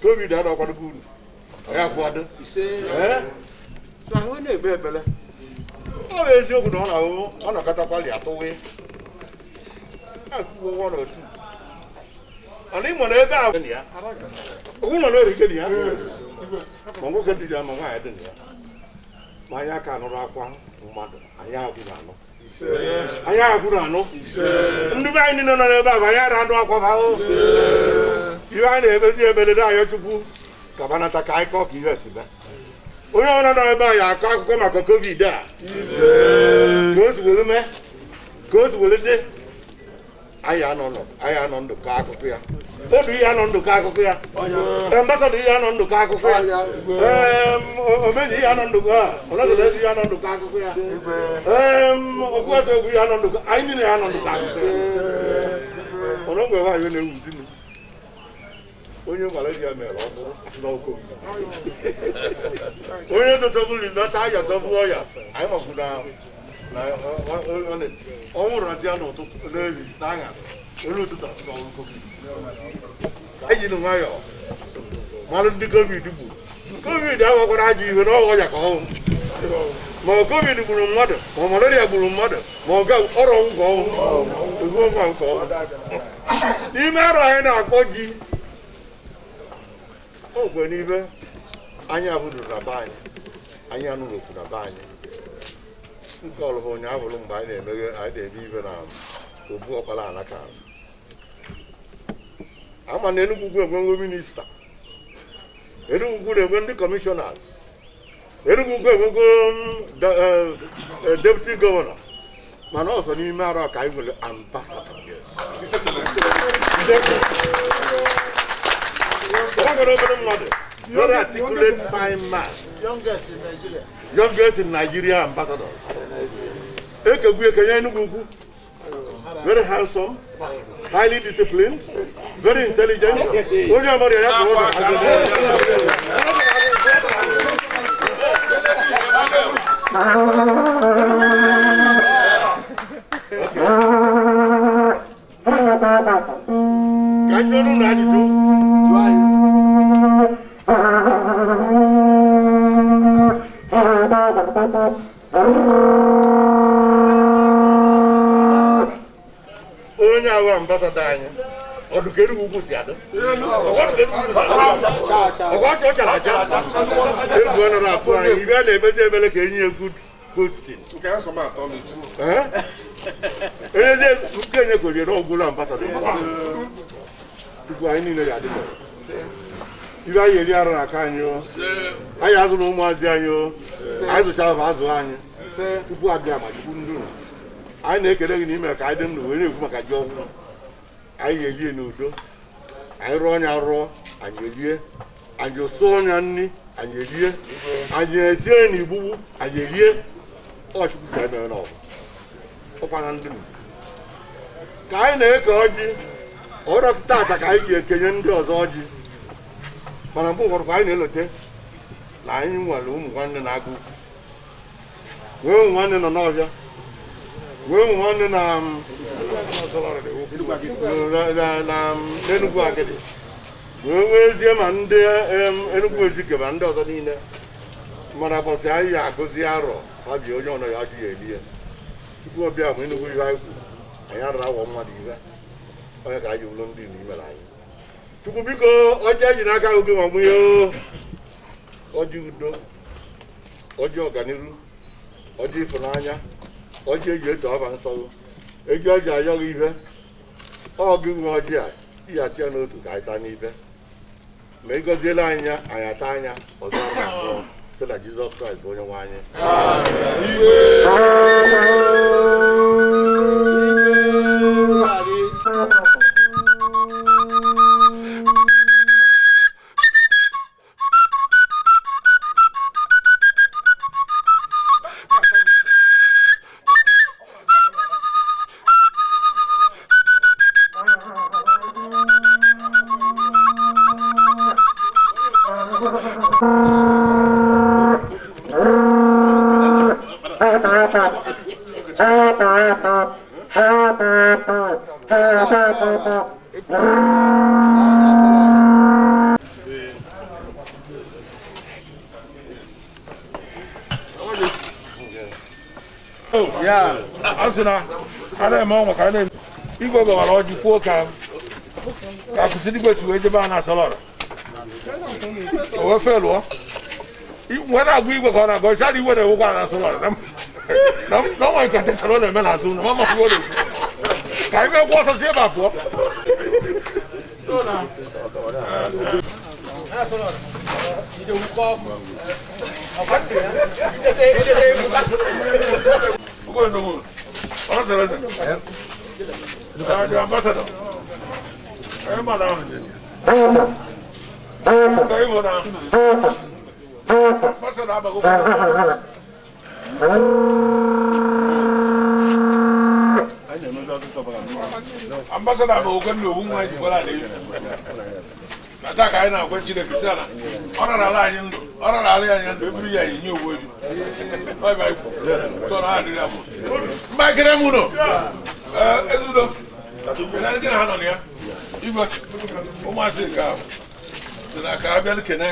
covid a na-akwadokwa unu. Anyị akwado. Ee? Ahụ na-ekpe ekpere. Ọ bụ eziokwu na ọ na-ahụ ọ nọkọtakwali atụwe. Akwụkwọ 1 or 2. Mana ị nwere ebe ahụ ya. Okwu nọ n'orike dị ya. Ma nwoke dị ya ma nwaanyị dị ya. Ma anyị aka nụrụ akwa mmadụ, anyị akwụrụ anụ. Anyị akwụrụ anụ. Ndị be anyị niile nọ n'ebe ahụ, anyị ara anụ akwa ha. Ihe anyị na-emezi ebele na ayọ Chukwu ka banata ka anyị kọọ ka ihe si mee. Onye ọbụla nọ ebe a ya akọ akụkọ maka covid a. Ka o si were mee, ka o si were dị. Anyị anọ ndụ kọọ akụkọ ya. Odu ihe anọ ndụ kọọ akụkọ ya. Ambassador ihe anọ ndụ kọọ akụkọ ya. Omeji ihe anọ ndụ kọọ Ọlọdọdọ ihe anọ ndụ kọọ akụkọ ya. Okwuatọ egwu ihe anọ ndụ kọọ anyị niile anọ ndụ kọọ akụkọ ya. Ọnọgwe nwaanyị na-ewu di m. Onye gwara ji ya mere ọ bụrụ n'ọkụ. Onye dọtọbụrụ nata aja tọbụ ọya anyị makwu na ọ nwụrụ na di ya n'ụtụtụ n'ehi n'anyasị olu ụtụtụ asị na ọrụ covid. Anyị jiri nwayọọ Malụ ndị COVID gburu. COVID agbakwara ajọ ihe na ọghọ ya ka ọnwụ. Ma ọ COVID gburu mmadụ, ma malaria gburu mmadụ, ma ọ ọrụ ọnwụ ka ọnwụ. Ego ọnwụ ka ọnwụ. N'ime arọ anyị na-akpọ ji, o kwe n'ibe anyị abụduru na be anyị, anyị anụrụ okwu na be anyị. Nke ọlụhụ ụnyaahụ bụrụ mgbe anyị na-emeghe anyị na-eme ibe na obu ọkpara alaka. Ama na Enugu Ukwu enwewo minista, Enugu Ukwu na-enwe ndị kọmishọnas, Enugu Ukwu enwego deputy gọvanọ, mana ọzọ n'ime arọ ka anyị nwere ambasadọ. O nwere obere mmadụ, very articulate fine man. Youngest in Nigeria. Youngest in Nigeria ambassador. Ekegbu ekenye Enugu Ukwu. Very handsome, highly disciplined, very intelligent. Onye amara ya ka ọ ga-agụ. Ka anyị ọnụ na ajụjụ. Onye ahụ ambasadọ anyị, ọdụka Enugu Ukwu si adị. Ọgwa ọ chara acha. Egwu ọ nọrọ apụ anyị, ibe a na-emezi emele ka enyi ya good posting. Onye dị nke enye konyere ọgwụla ambasadọ. Tupu anyị niile ya adị. Ibe anyị eri arụ n'aka anyị o. Anyị azụrụ ụmụazị anyị o. Anyị zụchara ma azụ anyị. Tupu abịa ma chukwu ndụ. Anyị na-ekele gị n'ime ka anyị dị ndụ wee na-ekwu maka ji ọhụrụ. Anyị ga-elie n'udo. Anyị rụọ ọnya rụọ, anyị elie. Anyị sụọ ọnya nri, anyị elie. Anyị etie n'igbugbu, anyị elie. Ọ Chukwu ka emere n'ọgụ. Ọkwa na ndị ndụ. Ka anyị na-eke ọjị, ọrụ tata ka anyị ga-ekenye ndị ọzọ ọjị. Mana mgbe ụfọdụ ka anyị na-elote na anyị nwere ụmụ nwanne na-agụ ukwu. Nwee ụmụ nwanne nọ n'ọhịa. Nwee ụmụ nwanne na Enugu Agidi. Wee nwezie ma ndị Enugu Ezike ma ndị ọzọ niile. Mana ụbọchị anyị ga-agụzi arọ ha ji onye ọnọ ya ajụ ya elie. Tupu ọbịa bụ Enugu ihe anyị kwuru, anyị arara awọ mmadụ ihe. Onye ka anyị wụrụ ndị Igbo imere anyị. Chukwu biko ọjị eji n'aka gị ma nwunye o. Ọjị udo, ọjị ọganiru, ọjị ịfụnanya, ọjị eji eto aba nsọ, eji ọjị ayọ gị ibe. Ọ gị nwe ọjị a, iyi asị ya n'otu ka anyị taa n'ibe. Ma ị gọziela anyị ya, anyị ata anya ọzọ ara abụọ site na Jizọs Kraịst bụ onye nwe anyị. Igwe gọwara ọjị kwuo ka akwụsị igwe si wee jebe a na-asọlọrọ o wee fe lụọ wee na-agụ igwe ka ọ na-agụ ọchara igwe na-ewekwa a na-asọlọrọ na ọnwa nke ntechara ọ na-eme n'azụ ụlọ ma mafụ ọ na-ekwu ka anyị mee kwụ ọsọ si ebe a pụọ. The ambassador. Ambassador bụ oke nna owu nwa jikwara ala elu. Na taa ka anyị na-agwa Chineke sị ala ọ rara ala anyị ndụ ọ rara ala anyị ndụ eburu ya enye owu obi. Ọ bụ anyị kwuru. Tọrọ ha adịrị abụ. Mba ekele m unu. Ezudo. Gị na ha nọ na ya. Igwe ụmụasị ka Si na ka abịa kene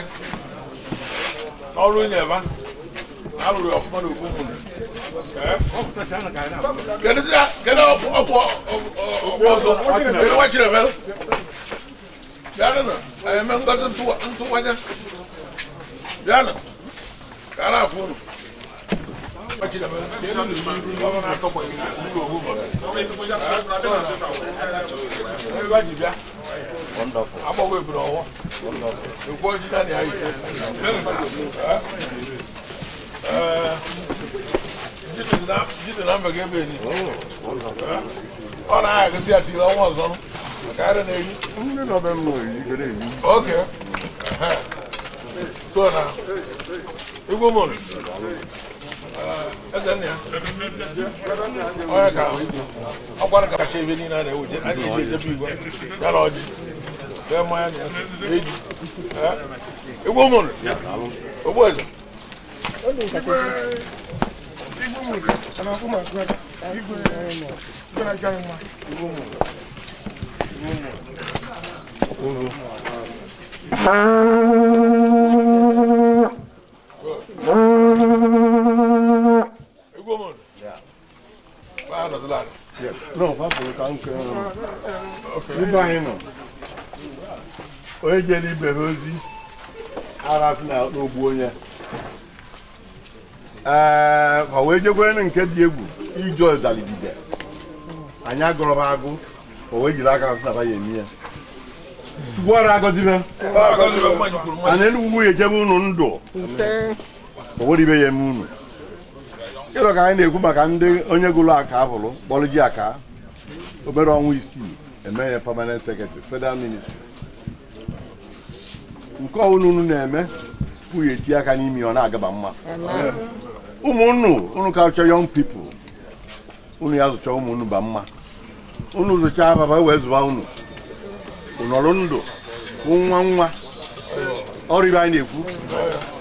n'ọrụ nyeba alụrụ ya ọfụma n'okwu mmụrụ. Kedu kedu ọkpụ ọzọ? Kedu nwa Chinemere? Bịanụ na anyị eme ngozi ntụwanye. Bịanụ ka a na-afụ unu. Nwa Chinemere, kedu na ọ na-atọgbọ iru owu mmadụ? Ebe a ji bịa. Agbọghọ eburu ọwọ. Ekwu ọjị naanị anyị. Jide na mba ga-ebe enyi. Ọ na-agụsị ya tiri ọnwa ọzọ maka ara na-eri. Ndị nọ be m nọ eri. Okay. So na Igwe mụrụ. Eze nna ya. Onye ka ọ gwara ka kacha ebe niile a na-ewu a na-eji ejebe igwe ya na ọjị. Bee mmanya na ya eji. Igwe mụrụ. Ogbueze. Igwe mụrụ, ana afụ ma brother. Igwe igwe na-aja anyị mma. Igwe mụrụ. Igwe mụrụ. Igwe mụrụ. Baa nọdụla ala. No, papụrụ ka nke ibe anyị nọ. Onye jere ibe ha ozi arafụ na ogbu onye. Ee, ma wee jekwere nke dị egwu ije ọdaligide. Anyị agụrụ m agụ, o wee jiri aka sị na ya eme ya. Chukwu ọrụ agọzibe. Ana Enugwu nwunye jebe unu ndụ. O nwere ibe ya eme unu. Ịlọ ka anyị na-ekwu maka ndị onye gụrụ aka ahụrụ kpọrọ ji aka obere ọnwa isii eme ya permanent secretary federal ministry. Nke ọwụna unu na-eme tupu ya eti aka n'imi ọ na-agaba mma. Ụmụnnu unu ka chọọ young people unu ya zụcha ụmụnnu ba mma. Unu zụcha baba wee zụba unu. Unu ndụ nwa nwa ọrụ ibe anyị na-ekwu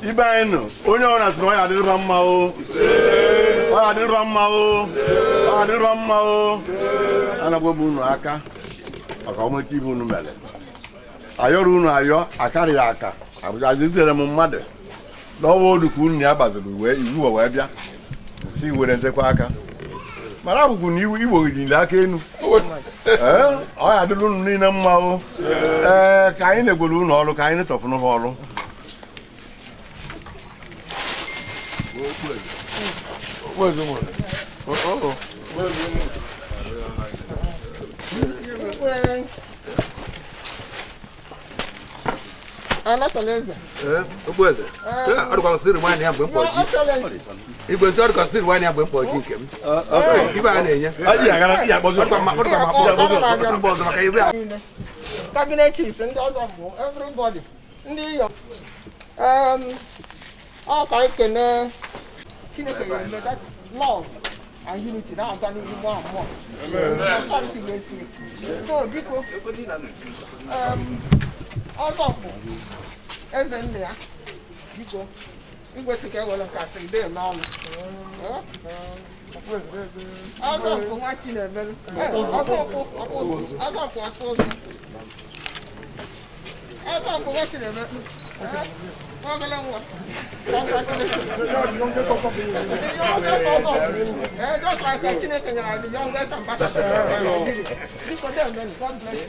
ibe anyị nọ onye ọbụla sị na ọ ya adịrịba mma o ọ ya adịrịba mma o ọ ya adịrịba mma o anagwa m unu aka maka ọmụta ibe unu mere ayọrọ unu ayọ akarịghị aka azụzitere m mmadụ n'ọwa olu ka unu ya gbaziri wee iwu wee bịa si were ntekwa aka mana abụkwu na igboghidiri aka enu. Ee, ọ ya adịrị unu niile mma o. Ee, ka anyị na-egwere unu ọrụ ka anyị netọfụnụ ha ọrụ. Ogbueze, ọ dịkwa sịrị nwaanyị ya mgbe m kpọrọ ji. Igwe ntị ọ dịkwa sịrị nwaanyị ya mgbe m kpọrọ ji nke m. Ibe a na-enye. Ọ dịkwa ma akpọ mba ọzọ maka ibe a. Cabinet chiefs, ndị ọzọ bụ everybody, ndị yọ. Ọ ka ekene Chineke ga-eme that love and unity na-aga n'ihu more and more. Prosperity ga-esi. So biko, ọzọ bụ eze nne ya, biko, igwe sị ka ewere nke asịrị dee n'ọnụ. Ọzọ bụ nwa Chinemere, ọzọ bụ ọkpụ ụzọ. Ọzọ bụ nwa Chinemere, obere nwa. Congratulations. Just like Chineke nyere the youngest ambassador. Biko dee menu, God bless you.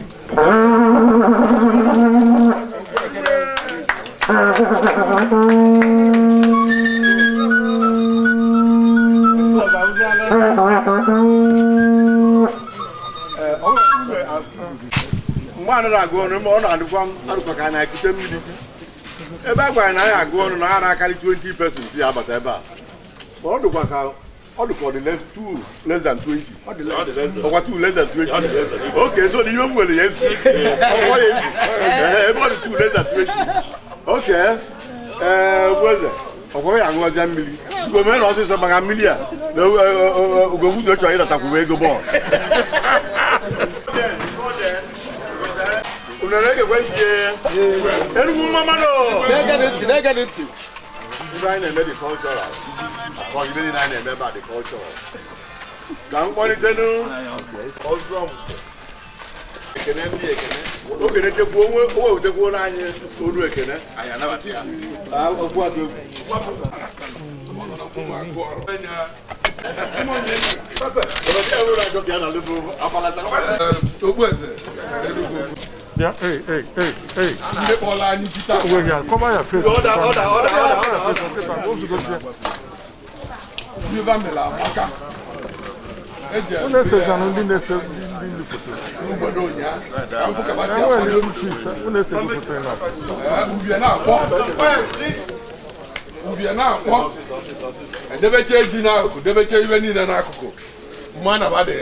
Mgbe a nara agụ ọnụ ọ na-adịkwa arụkwa ka a na-ekute mmiri ebe a gwara na anyị agụ ọnụ na ha na-akarị 20% ya abata ebe a ma ọ dịkwa ka ọ dịka ọ dị less than 20 ọkwa 2 less than 20 okay so na ihe m nwere ya ezu ọkwa ya ezu ebe ọ dị 2 less than 20 okay ee ogbueze ọkwa ya aṅụọja mmiri ugomere na ọsịsọ maka mmiri a na ugomgbuzo chọrọ ịdatakwuwe ego bọọlụ. Unu na-egekwe ntị? Enugwu mma mmadụ! Na-ege ntị. Ibe anyị na-eme dị cultural. Ọ ibe niile anyị na-eme ebe a dị cultural. Ka m kpọlitenu ọzọ mpụ. Ekene ndị ekene oge na-echekwuo onwe owutekwuo n'anyị olu ekene anyị anabata ya. Okwu atụ egwu. Ogbueze. Yeah, hey, hey, hey, hey. Ndị kpọrọ anyị ji taa. Wait, yeah, cover your face. Order, order, order, order. Ndị ba mere amaka. Eji Unu esezana ndị na-ese ndị foto. N'obodo ụnyaahụ. Ka m fụ ka ba si Enwere akwado. little piece. Unu esego foto enough. Ubie na-akpọ. Ubie na-akpọ. Edebecha ji n'akụkụ, debecha ibe niile n'akụkụ. Mma na ba dị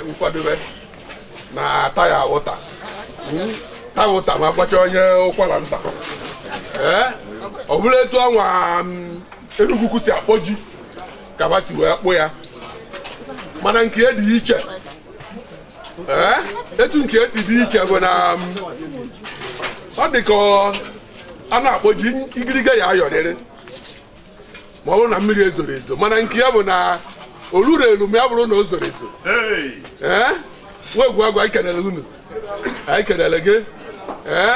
nkwadobe na taya ụta. Taya ụta ma gbacha onye ụkwara nta. Ee, ọ bụrụ etu anwa Enugwu si akpọ ji ka ba si wee kpụ ya. Mana nke ya dị iche. Ee, etu nke esi dị iche bụ na ọ dị ka a na-akpọ ji igiriga ya ayọrịrị ma ọ bụrụ na mmiri ezoro ezo, mana nke ya bụ na oluru elu ma ya bụrụ na o zoro ezo. Ee, nwa egwu agwa anyị kelere unu, anyị kelere gị. Ee,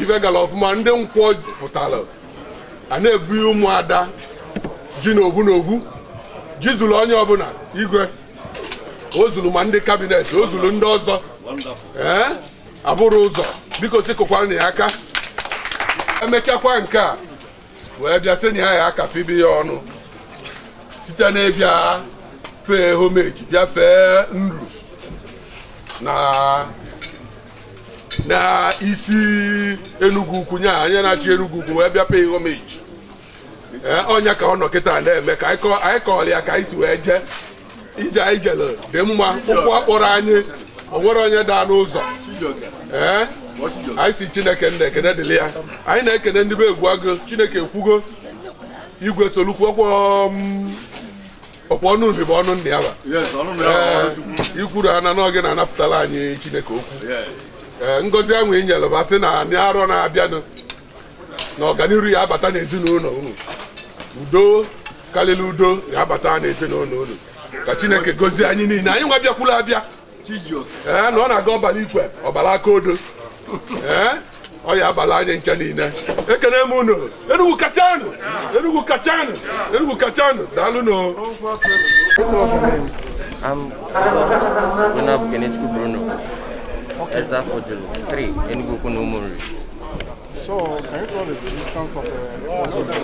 ife gara ọfụma, ndị nkwọ pụtara a na-ebu ụmụada ji n'ogbu n'ogbu, ji zuru onye ọbụla igwe, o zuru ma ndị kabinet, o zuru ndị ọzọ. Ee, abụrụ ụzọ biko sị kụkwara ya aka. Emechakwa nke a wee bịa sị na ya aka pibi ya ọnụ site n'ịbịa fee homeji, bịa fee nru na isi Enugwu Ukwu, nya anya na-achị Enugwu Ukwu wee bịa pee homeji. Ee, ọnya ka ọ nọ kịta na-eme ka anyị kọọrọ ya ka anyị si wee jee ije anyị jere dị mma, ụkwụ akpọrọ anyị, o nwere onye daa n'ụzọ. Ee, anyị si Chineke nna ekene dịrị ya. Anyị na-ekene ndị be egwu agụ, Chineke ekwugo igwe solukwu ọkwa ọnụ nri bụ ọnụ nna ya ba. Ikwuru ana n'oge na-anapụtara anyị Chineke okwu. Ee, ngọzi ahụ i nyere ba sị na arọ na-abịanụ na ọganiru ya abata n'ezinụlọ unu, udo karịrị udo ya abata n'ezinụlọ unu. Ka Chineke gozie anyị niile, anyị nwa bịakwuru abịa. Ee, na ọ na-aga ọbara ikwe ọbara aka odo. Ee, ọ ya abala anyị ncha niile. Ekene m unu, Enugwu kachanụ, Enugwu kachanụ, Enugwu kachanụ, daalụ nụ. I'm Onab Kenechukwu Bruno, Eza Fojulu, 3, Enugu Ukwu na Umunri. So, can you tell the significance of Ikpoji?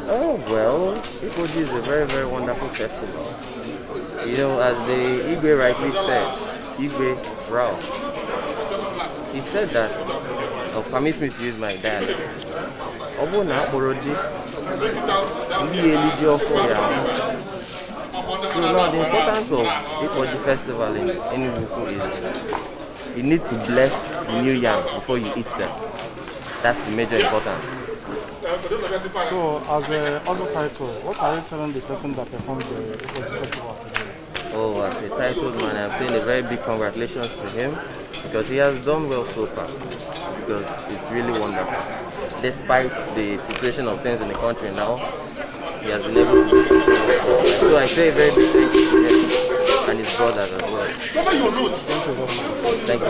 Oh, well, Ikpoji is a very, very wonderful festival. You know, as the Igwe rightly said, Igwe Rao, he said that, oh, permit me to use my dialect. Ọ bụrụ na akpọrọ ji, ndị eli ji ọkụ ya. So now the importance of Ikpoji festival in Enugu Ukwu is you need to bless the new yams before you eat them. That's the major importance. So, as a other title, what are you telling the person that performed the Ikpoji festival today? Oh, as a titled man, I'm saying a very big congratulations to him because he has done well so far. Because it's really wonderful. Despite the situation of things in the country now, he has been able to do something well. So I say a very big thank you to him and his brothers as well. Thank you.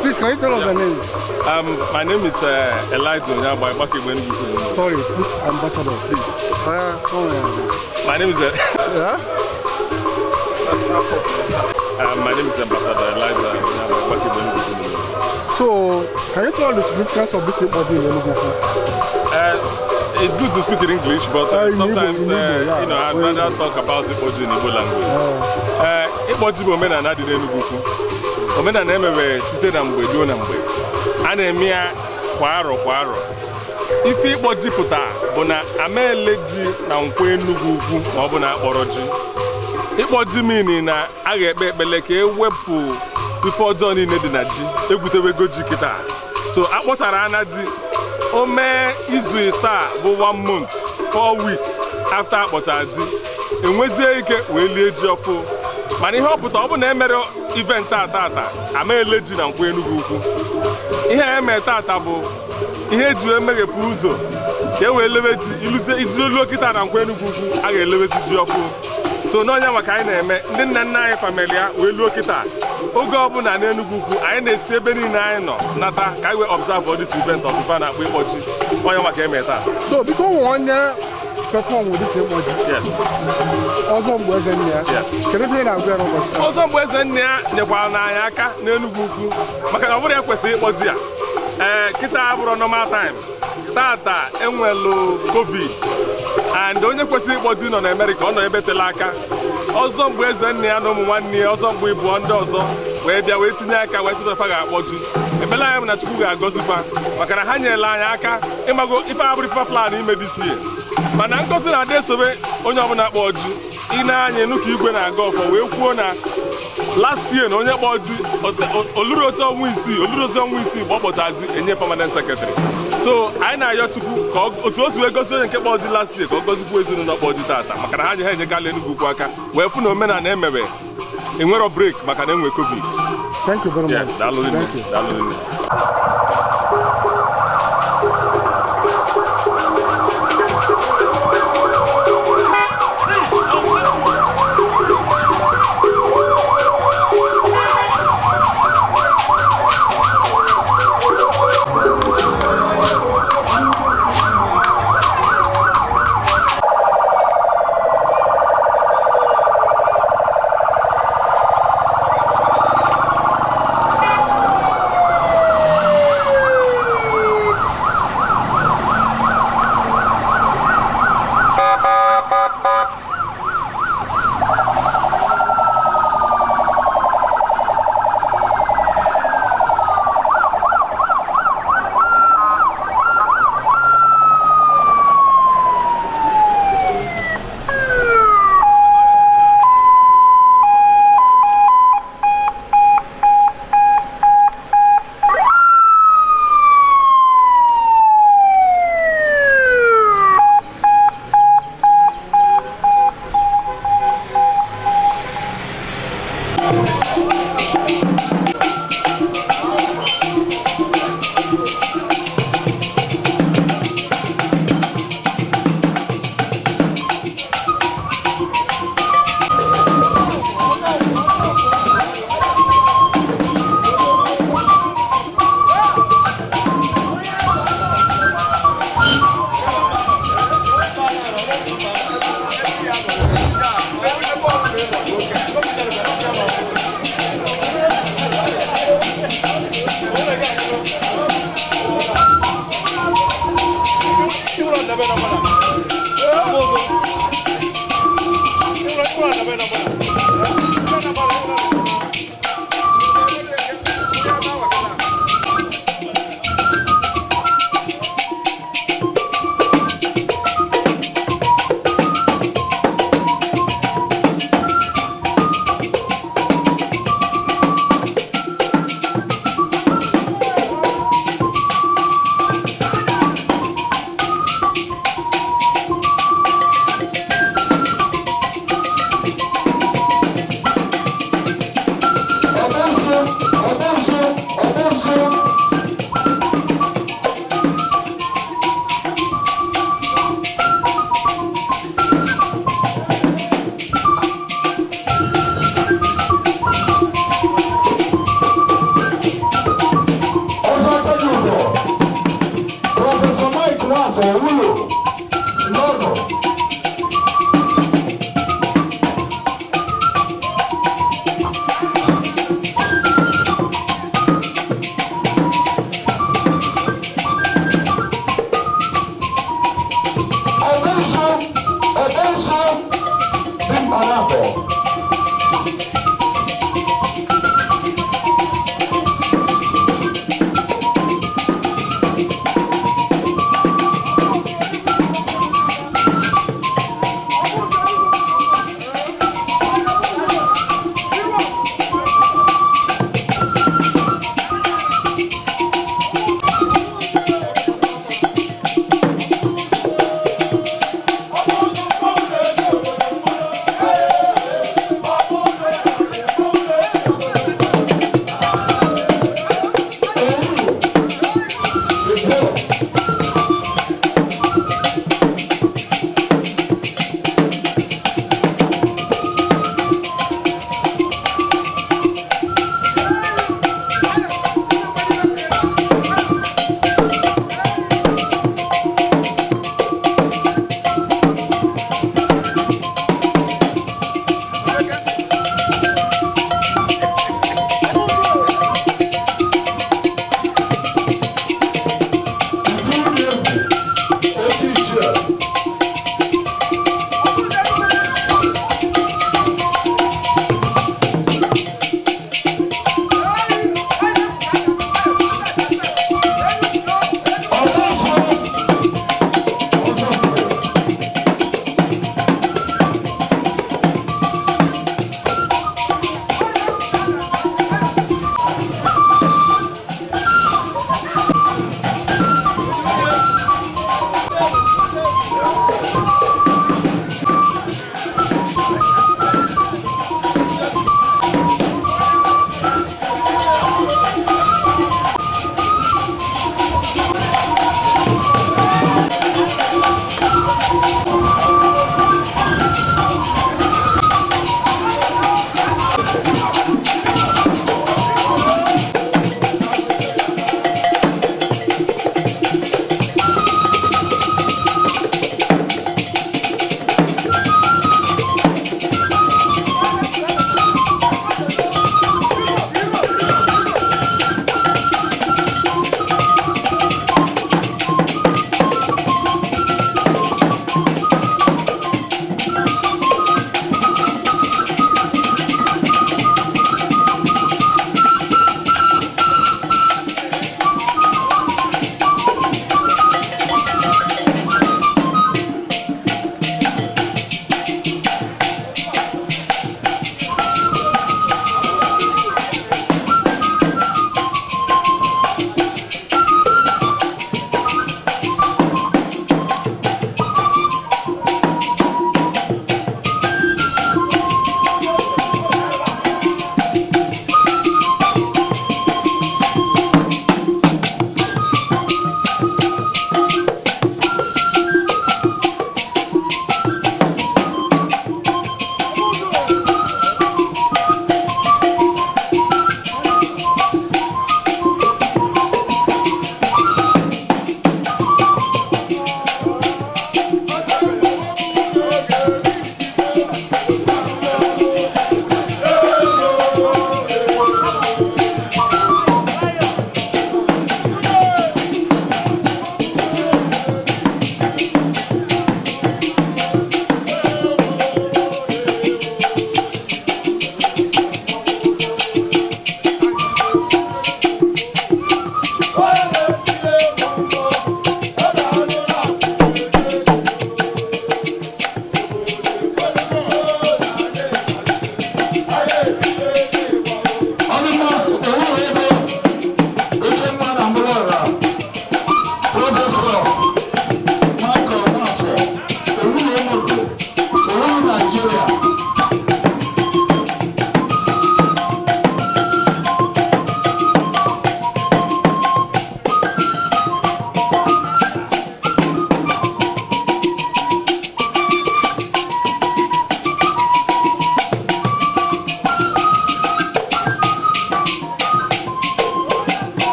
Please, can you tell us your name? My name is Elijah Onyagba Igbakegbe Enugu. Sorry, put ambassador, please. Oh, My name is yeah. My name is Ambassador Elijah Onyagba Igbakegbe Enugu. So, can you tell the significance of this Ikpo ji in Enugu? It's good to speak in English, but In Igbo, sometimes in Igbo, yeah. I'd rather talk about Ikpo ji in Igbo language. Ikpo ji bụ omenala dị n'Enugu Ukwu. Omenala emere site na mgbe ruo na mgbe. A na-eme ya kwa arọ kwa arọ. Ife ịkpọ ji pụtara bụ na amaele ji na nkwọ Enugu Ukwu ma ọ bụ na akpọrọ ji. Ịkpọ ji meaning na a ga-ekpe ekpele ka ewepụ ife ọjọọ niile dị na ji, egwutewego ji kịta. So akpọtara ana ji, o mee izu ịsaa bụ 1 month, 4 weeks after akpọtara ji, enwezie ike wee lie ji ọfụ. Mana ihe ọ pụta, ọ bụ na emere event a tata, amaele ji na nkwọ Enugu Ukwu. Ihe a emere tata bụ ihe eji wee meghepụ ụzọ ka e wee lewe ji, iluzie iziolu kịta na nkwọ Enugu Ukwu, a ga-elewezi ji ọfụ. So n'ọnya maka anyị na-eme, ndị nna nna anyị famili ya wee luo kịta. Oge ọbụla n'Enugu Ukwu, anyị na-esi ebe niile anyị nọ nata ka anyị wee observe all this event of ife a na-akpọ ịkpọ ji. Onye maka eme taa. So, biko nwe onye perform with this Ikpo ji. Yes. Ọzọ mgbe eze nne ya. Yes. Kedu ihe ị na-agwa ya n'ụbọchị taa? Ọzọ mgbe eze nne ya nyekwara n'anya aka n'Enugu Ukwu maka na ọ bụrụ ya kwesịrị ịkpọ ji ya. Ee, kịta abụrụ normal times. Tata enwelu COVID and onye kwesịrị ịkpọ ji nọ na Amerịka, ọ nọ ebe tela aka. Ọzọ mgbe eze nne ya na ụmụ nwanne ya, ọzọ mgbe ịbụọ ndị ọzọ wee bịa wee tinye aka wee sị fa ga-akpọ ji. Ekpere anyị bụ na Chukwu ga-agọzi fa maka na ha nyere anyị aka ịmago ife abụrụ ife plan ime this year. Mana ngozi na-adị esobe onye ọbụla kpọọ ji. Ị na-anya enu ka igwe na-aga ọfọ wee kwuo na last year na onye kpọọ ji oluru otu ọnwa isii, oluru otu ọnwa isii mgbe ọ kpọchara ji enye permanent secretary. So anyị na-ayọ Chukwu ka otu o si wee gosi onye nke kpọọ ji last year ka ọ gọzikwa ezinụlọ kpọọ ji tata maka na ha nye ha enyegala Enugu Ukwu aka wee fụ na omenala emebe enwero break maka na enwe COVID. Thank you very much. Yes, daalụ rinne. Thank you. Daalụ rinne.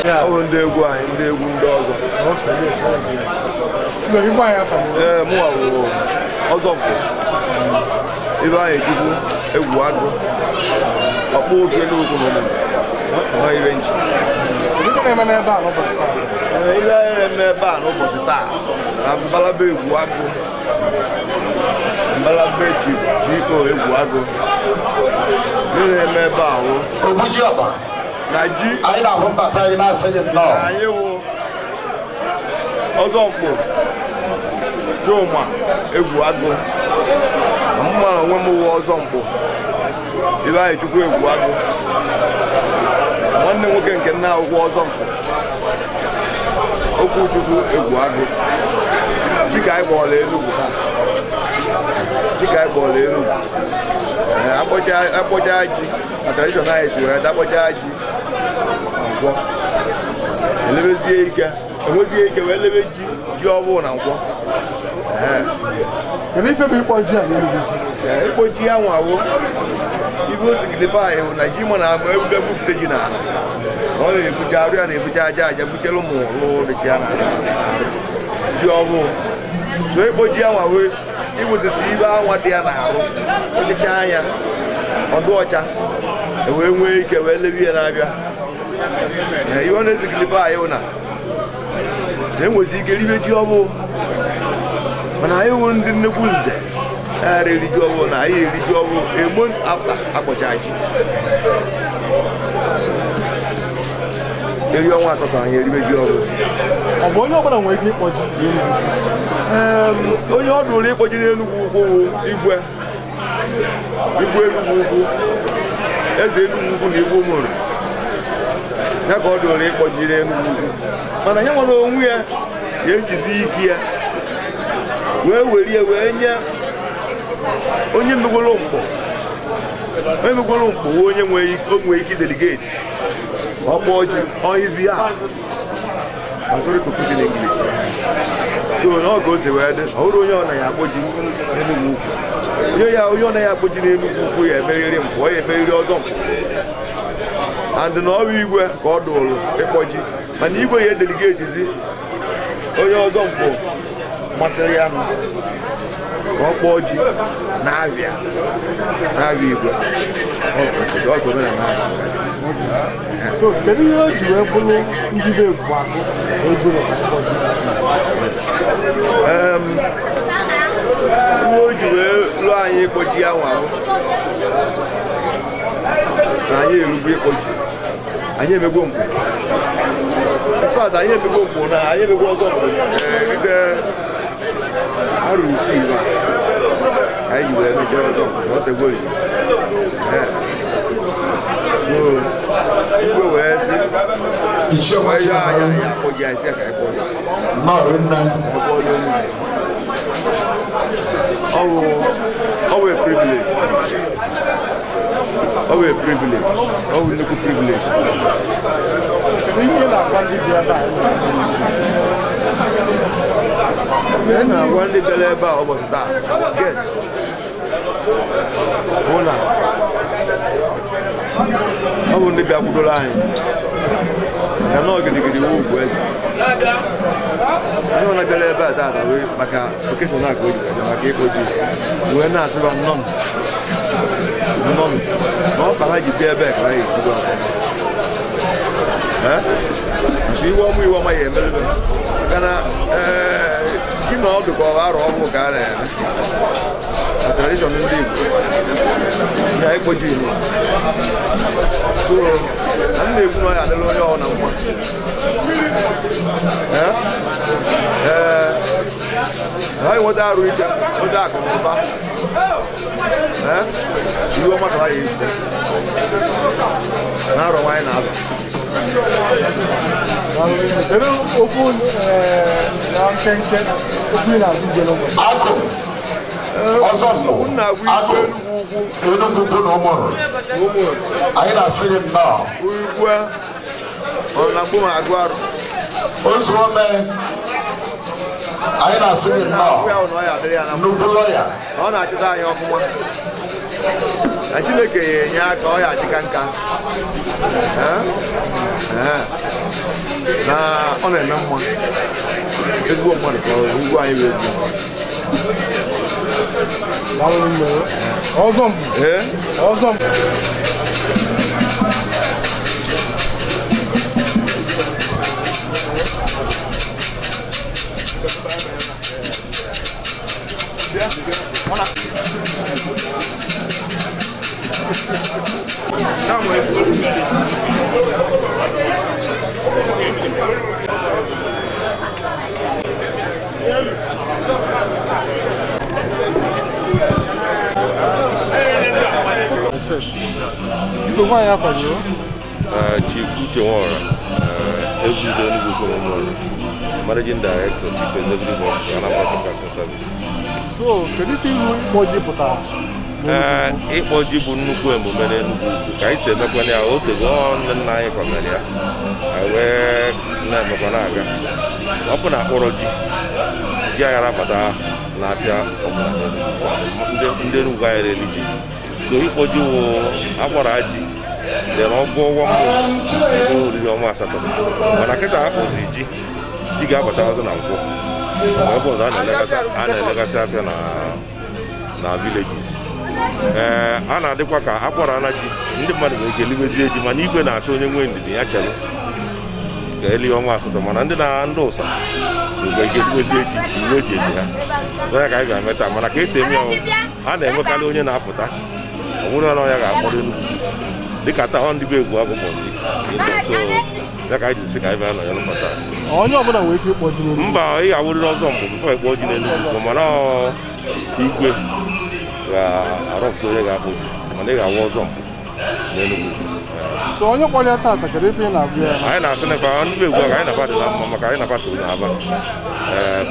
Ọ bụ ndị egwu anyị, ndị egwu ndị ọzọ. Ee, mụnwa bụ ọzọ mkpụ ebe anyị ejikwu egwu agụ ọkpụ ụzụ Enugu na omume ọ ibe nji. Ihe anyị na-eme ebe a n'ụbọchị taa na mbalaba egwu agụ, mbalaba G.O. egwu agụ, ihe na-eme ebe a wụ Ogbuji ọba na ji anyị na-ahụ mbata anyị na-asị gị nnọọ. Anyị wụ ọzọ mkpụ Chuma egwu agụ, mma onwe m wụ ọzọ mkpụ ibe anyị chukwu egwu agụ, nwanne nwoke nke nna akwụkwọ ọzọ mkpụ okwu chukwu egwu agụ. Ji ka anyị kpọrọ Enugwu taa, ji ka anyị kpọrọ Enugwu. Akpọcha ji na tradishọn anyị si wee dakpọcha ji na nkwọ, elebezie ike, enwezie ike wee lebe ji ji ọbụ na nkwọ. Kedu ife bụ ịkpọ ji a n'Enugwu? Ịkpọ ji ya nwawo ibe o sigide anyị bụ na ji mụ na agba ebube bupụta ji n'ala na ọ na-ebucha arụ ya, na-ebucha aja aja buchere ụmụ ụlụ dịcha ya n'ala ji ọbụ. So ịkpọ ji ya nwawo iwụsịsị ibe anwa dị ya n'arụ ọchịcha anya ọdụ ọcha wee nwee ike wee lebe ihe na-abịa. Ihe ọ na-esigide anyị bụ na enwezi ike ribe ji ọbụ, mana anyị wụ ndị nnukwu nze aghara eri ji ọbụ na anyị eri ji ọbụ a month after akpọcha ji. Eri ọnwa asatọ anyị eribe ji ọbụ. Ọ bụ onye ọbụla nwere ike ịkpọ ji n'Enugwu? Onye ọ dụrụ ịkpọ ji n'Enugwu ukwu wụ igwe igwe Enugwu ukwu, eze Enugwu ukwu na igwe ụmụrụ ya ka ọ dụrụ ịkpọ ji n'Enugwu ukwu. Mana ya nwere onwe ya ga-ejizi ike ya wee werie wee nye onye megworo mkpọ, onye megworo mkpọ wee onye nwee ike delegate ọ kpọọ ji on his behalf. I'm sorry to put in English. So n'oge o si wee dị, ọ bụrụ onye ọ naghị akpọ ji n'Enugwu ukwu, onye ọ naghị akpọ ji n'Enugwu ukwu ya emeriri mkpọ, ya emeriri ọzọ mkpọ. And na ọrụ igwe ka ọ dụrụ ịkpọ ji, mana igwe ya delegate onye ọzọ mkpọ masịrị ya ka ọ kpọọ ji na-abịa igwe. So kedu ihe o ji wee bụrụ ndị be egwu agụ egwuru akpọ ji? Ihe o ji wee lụọ anyị ịkpọ ji ya nwa ahụ na anyị erugbo ịkpọ ji, anyị emegbo mkpụ. In fact, anyị emegbo mkpụ na anyị emegbo ọzọ mkpụ erite arụ isii ba anyị ji wee mechaa ọzọ mkpụ na ọ tegori. So igwe wee sị wee yọọ anyị anyị akpọ ji anyị sị ka anyị kpọọ ji. Ọ wụ a privilege. Ọ wụ a privilege. Ọ wụ nnukwu privilege. Ihe na-agwa ndị bi ebe a? Ihe na-agwa ndị bịara ebe a ụbọchị taa, our guests, bụ na ọ bụ ndị bịa kwudoro anyị na nọọ gidigidi wụ ugwu eze. Ndị ọna bịara ebe a taata wee maka okeshọn a ka o ji bịa maka ịkpọ ji wee na-asịba nnọọ nnọọ na ọkpa ha ji bịa ebe a ka ha ejido ọfụma. Maka iwe ọmụ iwe ọma ya emerebe maka na ji na ọdụ ka ọ arụ ọgwụ ka a na-eme na tradishọn ndị Igbo na ịkpọ ji Igbo. So na m na-ekwu na ọ ya adịla onye ọ na mma. Ee, ha enweta arụ ike, nweta akụ na ụba, iwe ọma ka ha ya ejide na arọ nwaanyị na-aba. Kedu okwu na nkenke okwu ị na-agwa igwe n'ụbọchị? Akụ ọzọ mkpụ akụ Enugwu ukwu na ụmụrụ anyị na-asị gị nnọọ. Igwe ọ na-akpụ ma agụ arụ Ozuome anyị na-asị gị nnọọ, nnukwu lọya. Ọ na-achịta anyị ọfụma na Chineke ya enye aka ọ ya achịka nka. Na ọ na-eme mma. Ezigbo mmadụ ka ọ bụ, igwe anyị bụ ezigbo mmadụ. Daalụ nne. Ọzọ mbụ. Ọzọ mbụ. Biko gwa anyị afa gị o. Chief Uche Nwora, Ezeudo Enugu Ukwu na Ụmụọra, Managing Director, Chief Executive Officer, Anambra Broadcasting Service. So, kedu ife iru ịkpọ ji pụtara? Ee, ịkpọ ji bụ nnukwu emume n'Enugu Ukwu ka anyị si emekwana ya otego ọ nne nna anyị kwamere ya, anyị wee na-emekwa na-aga. Ọ bụ na akpọrọ ji, ji aghara abata na-apịa ọbụla n'Enugu Ukwu. Ndị Enugu anyị reli ji. So ịkpọ ji wụ agbara ji dere ọgụ ọnwa mbụ ego oriri ọnwa asatọ, mana kịta akpọzi ji, ji ga-abata ọzọ na nkwọ. Ebe ọzọ a na-elegasị afịa na villages. Ee, a na-adịkwa ka akpọrọ ana ji, ndị mmadụ nwere ike elibezie ji, mana igwe na-asị onye nwee ndidi ya chere ka eli ọnwa asatọ, mana ndị na ndị ụsa nwere ike elibezie ji iwe eji ezi ha. So ya ka anyị ga-eme taa, mana ka esi eme ya, a na-enwekarị onye na-apụta ọ bụrụ na ọ ya ga-akpọrọ Enugu dịka taa ọ ndị be egwu agụ kpọrọ ji. So ya ka anyị ji sị ka anyị bịa nọ ya lụkọta. Onye ọbụla nwere ike ịkpọ ji n'Enugu? Mba, ị ga-awụrịrị ọzọ mbụ bifo ịkpọ ji n'Enugu Ukwu, mana ọ igwe ga-arọpụta onye ga-akpọ ji, mana ị ga-awụ ọzọ mbụ n'Enugu Ukwu. So onye kpọrọ ya taata, kedu ife ị na-agụ ya? Anyị na-asị na ndị be egwu agụ anyị na-aba dị na mma, maka anyị na-abata na aba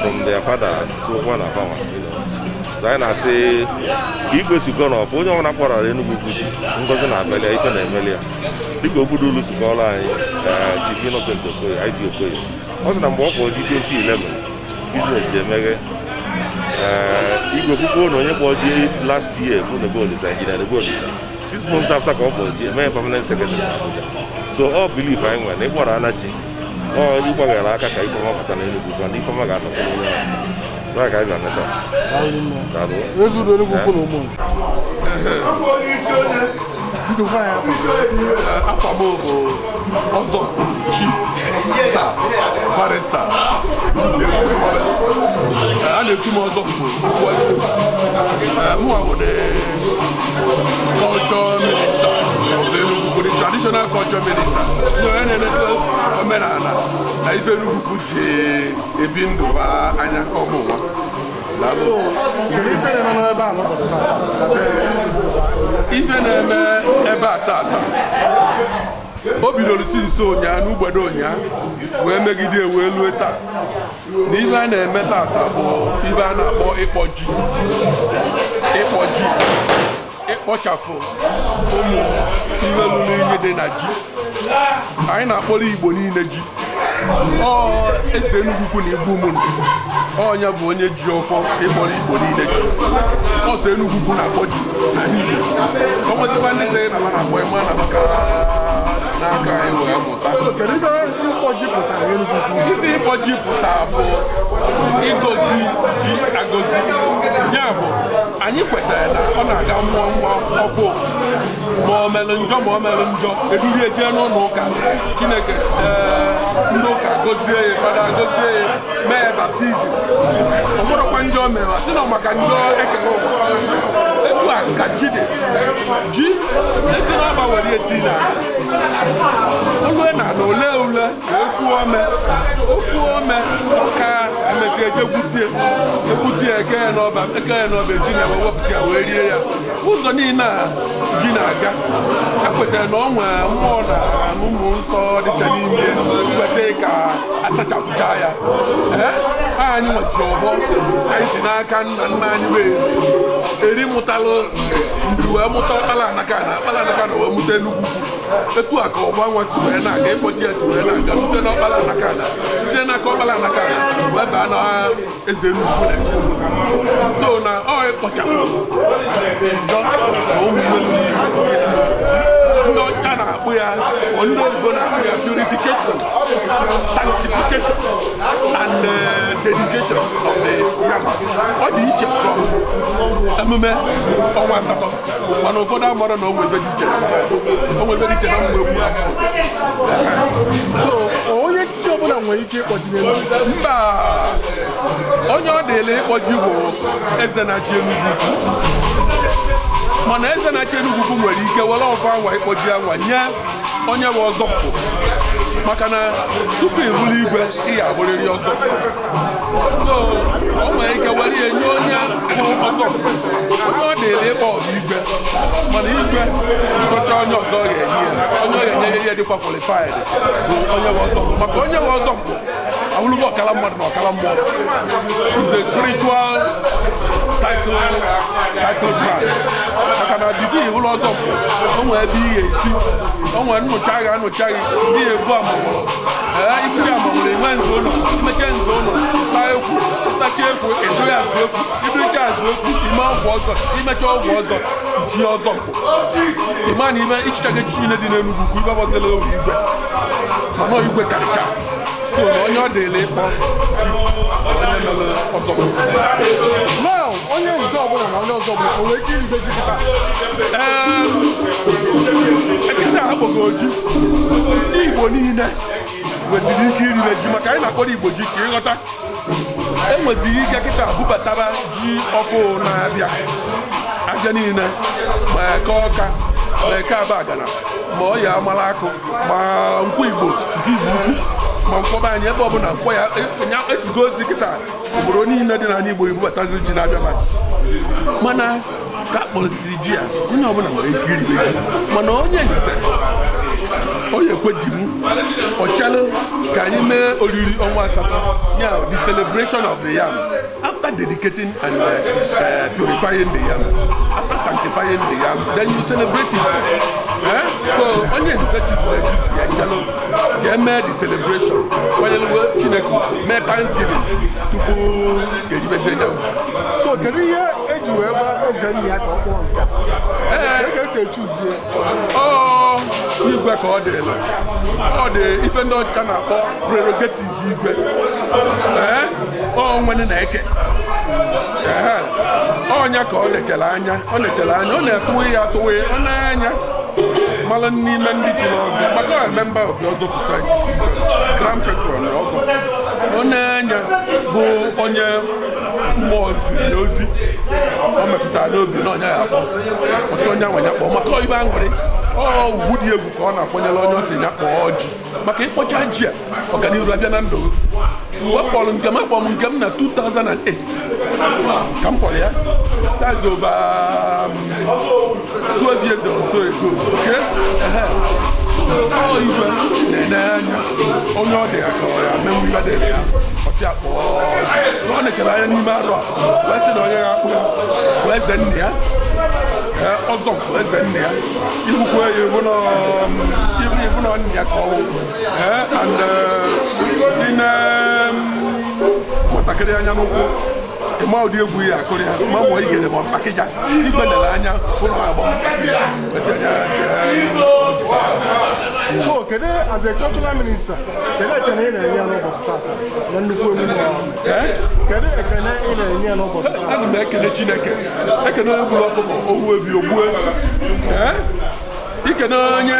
from their father to one na abanwa. So anyị na-asị ka igwe si gọọ n'ọfụ onye ọbụla kpọrọ Enugu Ukwu ji, ngozi na-abịali ya, ife na-emeli ya dịka obodo olu si kọọrọ anyị. Chief Innocent Okoye, IG Okoye, ọ sị na mgbe ọ kpọrọ ji 2011 business emeghe. Igwe kwukwo na onye kpọrọ ji last year bụ Nebo Olisa, Engineer Nebo Olisa, 6 months after ka ọ kpọrọ ji emeghe permanent secretary na Abuja. So ọ belief anyị nwere na ịkpọrọ ana ji ọ ịgbaghara aka ka ifeọma bata n'Enugu Ukwu, na ifeọma ga-anọkwa n'onye ahụ. Ya ka anyị ga-eme taa. Daalụ. Ezeudo Enugu Ukwu na Ụmụnri. Biko gwa anyị afa gị. Afa m bụ Ọzọ Chief Sir Barrister. A na-ekwu m ọzọ bụ okwu. Mụnwa bụ the culture minister of the Enugu Ukwu, the traditional culture minister. Ndị onye na-eleta omenala na ife Enugu Ukwu ji ebi ndụ ha anya ọmụ ụwa. So, kedu ife na-eme n'ebe a n'ụbọchị taa? Ife na-eme ebe a tata, o bidoro si nso ụnyaa n'ugbede ụnyaa wee megide wee lue taa. Na ife a na-eme tata bụ ife a na-akpọ ịkpọ ji. Ịkpọ ji, ịkpọchapụ ụmụ ihe lụrụ inye dị na ji. Anyị na-akpọrọ Igbo niile ji. Ọ eze Enugu Ukwu na Igwe Ụmụnri, onye bụ onye ji ọfọ ịkpọrọ Igbo niile ji. Ọsọ Enugu Ukwu na-akpọ ji n'ala Igbo. Ọ nwezikwa ndị sị na na-akpọ ịma na maka n'aka anyị wee mụta. Kedu ife ịkpọ ji pụtara n'Enugu Ukwu? Ife ịkpọ ji pụtara bụ ịgọzi ji agọzi. Ya bụ anyị kwetara na ọ na-aga mmụọ nwa ọkụ, ma ọ mere njọ ma ọ mere njọ edurie jee n'ụlọ ụka Chineke, ndị ụka gọzie ya, fada gọzie ya, mee ya baptizim. Ọ bụrụkwa njọ mere sị na maka njọ ekere ụwa. Etu a ka ji dị. Ji esi n'ọba were eti na olue na ala ole ule wee fuo ome, ofuo ome ọka emesịa eje gwutie egwutie eke ya n'ọba, eke ya n'ọba esi na wepụta ya wee rie ya. Ụzọ niile a ji na-aga, ekwetara na ọ nwee mmụọ na ụmụ nsọ dịcha n'ime kwesịrị ka asachapụcha ya. Anyị nweji ọgbọ anyị si n'aka nna nna anyị wee eri mụtalụ mgbe wee mụta ọkpala anaka na ọkpala anaka na wee mụta Enugu Ukwu. Etu a ka ọgbọ nwa si wee na-aga, ịkpọchi ya si wee na-aga rute n'ọkpala anaka na site n'aka ọkpala anaka na wee baa na eze Enugu Ukwu na so na ọ ịkpọchapụ njọ na ụmụ mmelu. Ndị ọcha na-akpụ ya, ndị oyibo na-akpụ ya purification, sanctification and dedication of the yam. Ọ dị iche from emume ọnwa asatọ, mana ụfọdụ amara na onwe ebe dị iche na onwe ebe dị iche na mgbe egwu. So onye echichi ọbụla nwere ike ịkpọ ji n'Enugu? Mba, onye ọ dịla ịkpọ ji bụ eze na-achị Enugu Ukwu, mana eze na-achị Enugu Ukwu nwere ike were ọfọ anwa ịkpọ ji anwa nye onye bụ ọzọ mpụ, maka na tupu ị bụrụ igwe, ị ga-abụrịrị ọzọ. So o nwere ike were ya nye onye bụ ọzọ mpụ. Onye ọ dịla ịkpọ bụ igwe, mana igwe chọcha onye ọzọ ọ ga-enye ya, onye ọ ga-enye ya dịkwa qualified bụ onye bụ ọzọ mpụ, maka onye bụ ọzọ mpụ awụlụgo ọkala mmadụ na ọkala mmụọ, is a spiritual title man, maka na bibi ụlọ ọzọ mpụ, o nwere ebe ị ga-esi, o nwere nnụcha gị anụcha gị, ihe ebu amawụrụ, ee, ibute amawụrụ, enwe nze ụlọ, imeche nze ụlọ, saa ekwu, ịsacha ekwu, edo ya azụ ekwu, idocha azụ ekwu, ime ọgwụ ọzọ, imecha ọgwụ ọzọ, ji ọzọ mpụ, ịma na ime ichicha gị echichi niile dị n'Enugwu Ukwu, ibe gbazela owu igwe, mana igwe karịcha. So na onye ọ dịla ịkpọ ji, onye mere ọzọ. Now, onye nze ọbụla na onye ọzọ ọbụla o nwere ike iribe ji kịta? Ekịta akpọgo ji, ndị Igbo niile nweziri ike iribe ji, maka anyị na-akpọrọ Igbo ji ka ịghọta. Enweziri ike kịta bubatara ji ọkụ na-abịa abịa niile, ma eke ọka, ma eke abagana, ma ọ ya amala akụ, ma nkwụ Igbo nke Igbo ukwu, ma nkwọba anyị ebe ọbụla nkwọ ya esigo ozi kịta obodo niile dị n'ala Igbo ebubatazi ji na-abịa. Mana ka akpọrọzi ji a, onye ọbụla nwere ike iribe ji, mana onye nze onye ekwe di m ọchalụ ka anyị mee oriri ọnwa asatọ ya, the celebration of the yam, after dedicating and purifying the yam, after sanctifying the yam, then you celebrate it, eh? So onye nze chizuru echizu ya echalụ ka emee the celebration, kwanyere Chineke, mee thanksgiving tupu eribezie ya. So kedu ihe eji wee gwa eze nna ya ka ọ kpọọ nke a? Ka esi echuzie? Ọ igwe ka ọ dịla, ọ dị ife ndị ọcha na-akpọ prerogative igwe. Ee, ọ nwere na eke ọnya ka ọ nechere anya, ọ nechere anya, ọ na-atụwe ya atụwe, ọ na-anya mara n'ime ndị ji n'ọzọ, maka ọ member of the Ọzọ Society, grand patron ọzọ. Ọ na-anya bụ onye mmụọ ziri ya ozi, ọ metụtara n'obi na ọnya ya akpọ ọsọ onye anwa ya kpọọ, maka ibe aṅụrị ọ ugwu dị egwu ka ọ na-akwanyere onye ọ sị ya kpọọ ji, maka ịkpọcha ji a, ọganihu abịa na ndụ. Mgbe m kpọrọ nke m, akpọrọ m nke m na 2008 ka m kpọrọ ya. That's over 12 years or so ago, okay? So ọ igwe na-ene anya onye ọ dị ya ka ọ ya menwu ibe dị ya, ọ sị akpọọ. So ọ nechara anya n'ime arọ a wee sị na onye ga-akpụ ya bụ eze nna ya, ọzọ bụ eze nna ya, ikwukwe ya ibu na nna ya ka ọ wụ and ndị nwatakịrị anya n'ụkwụ ịma ụdị egwu ya akụrụ ya ma mụọ igede ma mkpakịja igwe lere anya ụlọ agba mkpakịja kwesị anya. So kedu, as a cultural minister, kedu ekene ị na-enye ya n'ụbọchị tata na nnukwu emume ahụ? Kedu ekene ị na-enye ya n'ụbọchị tata? Ana m ekene Chineke, ekene onye gburu ọkụkọ owu ebi ogbue, ikene onye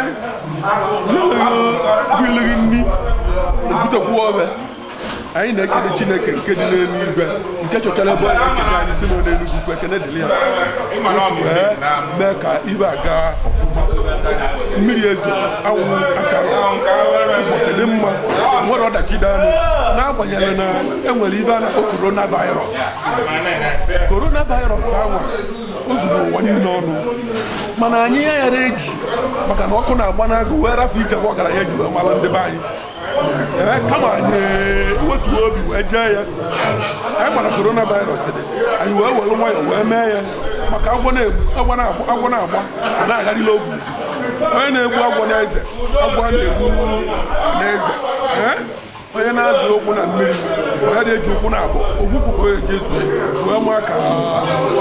na-enweghị nri ebutekwu obe. Anyị na-ekene Chineke nke dị n'eluigwe, nke chọchara ebe ọ na-ekene anyị si n'Enugwu Ukwu, ekene dịrị ya wee mee ka ibe aga ọfụma, mmiri ezo, anwụ achara, ụbọchị dị mma, nwere ọdachi dị anụ, n'agbanyeghị na enwere ibe a na-akpọ coronavirus. Coronavirus anwa o zuru ụwa niile ọnụ, mana anyị aghara eji maka na ọkụ na-agba n'agụ wee rafu ichekwa ọgaranya ji wee mara ndị be anyị. Kama anyị wetuo obi wee jee ya, anyị gbara coronavirus dị, anyị wee were nwayọọ wee mee ya, maka agwọ na-agba na-agharịla ogwu. Onye na-egbu agwọ n'eze, agwọ na-egbu n'eze, onye na-azụ ụkwụ na mmiri, onye na-eji ụkwụ na abụọ ogwukwu ka onye ji ezu wee maa ka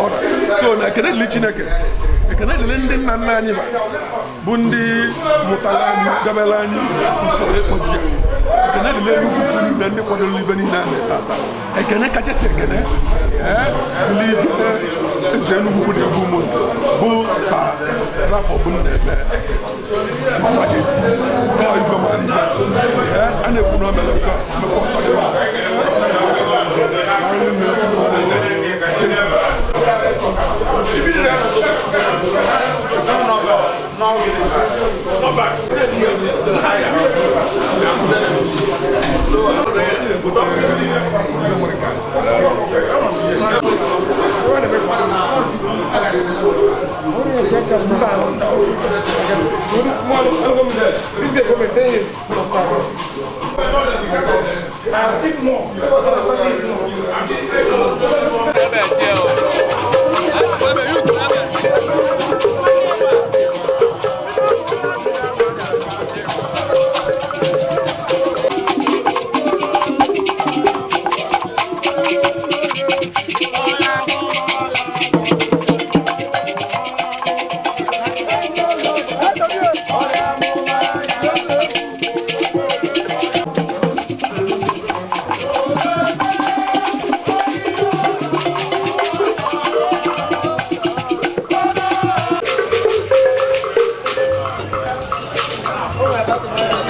ọra. So na ekene dịrị Chineke, ekene dịrị ndị nna nna anyị ba Bụ ndị mụtara anyị, debere anyị usoro ịkpọ ji a. Ekene dịrị Enugu Ukwu niile, ndị kwadoro ibe niile a na-ete ata. Ekene kachasị ekene, ee, dịrị igwe eze Enugu Ukwu na-ebu ụmụ bụ Sir Ralph Obumneme, His Majesty. Ọ igwe mara ibe. Ee, a na-ekwu na o mere nke a, mekwa ọsọ dị mma. Thank you.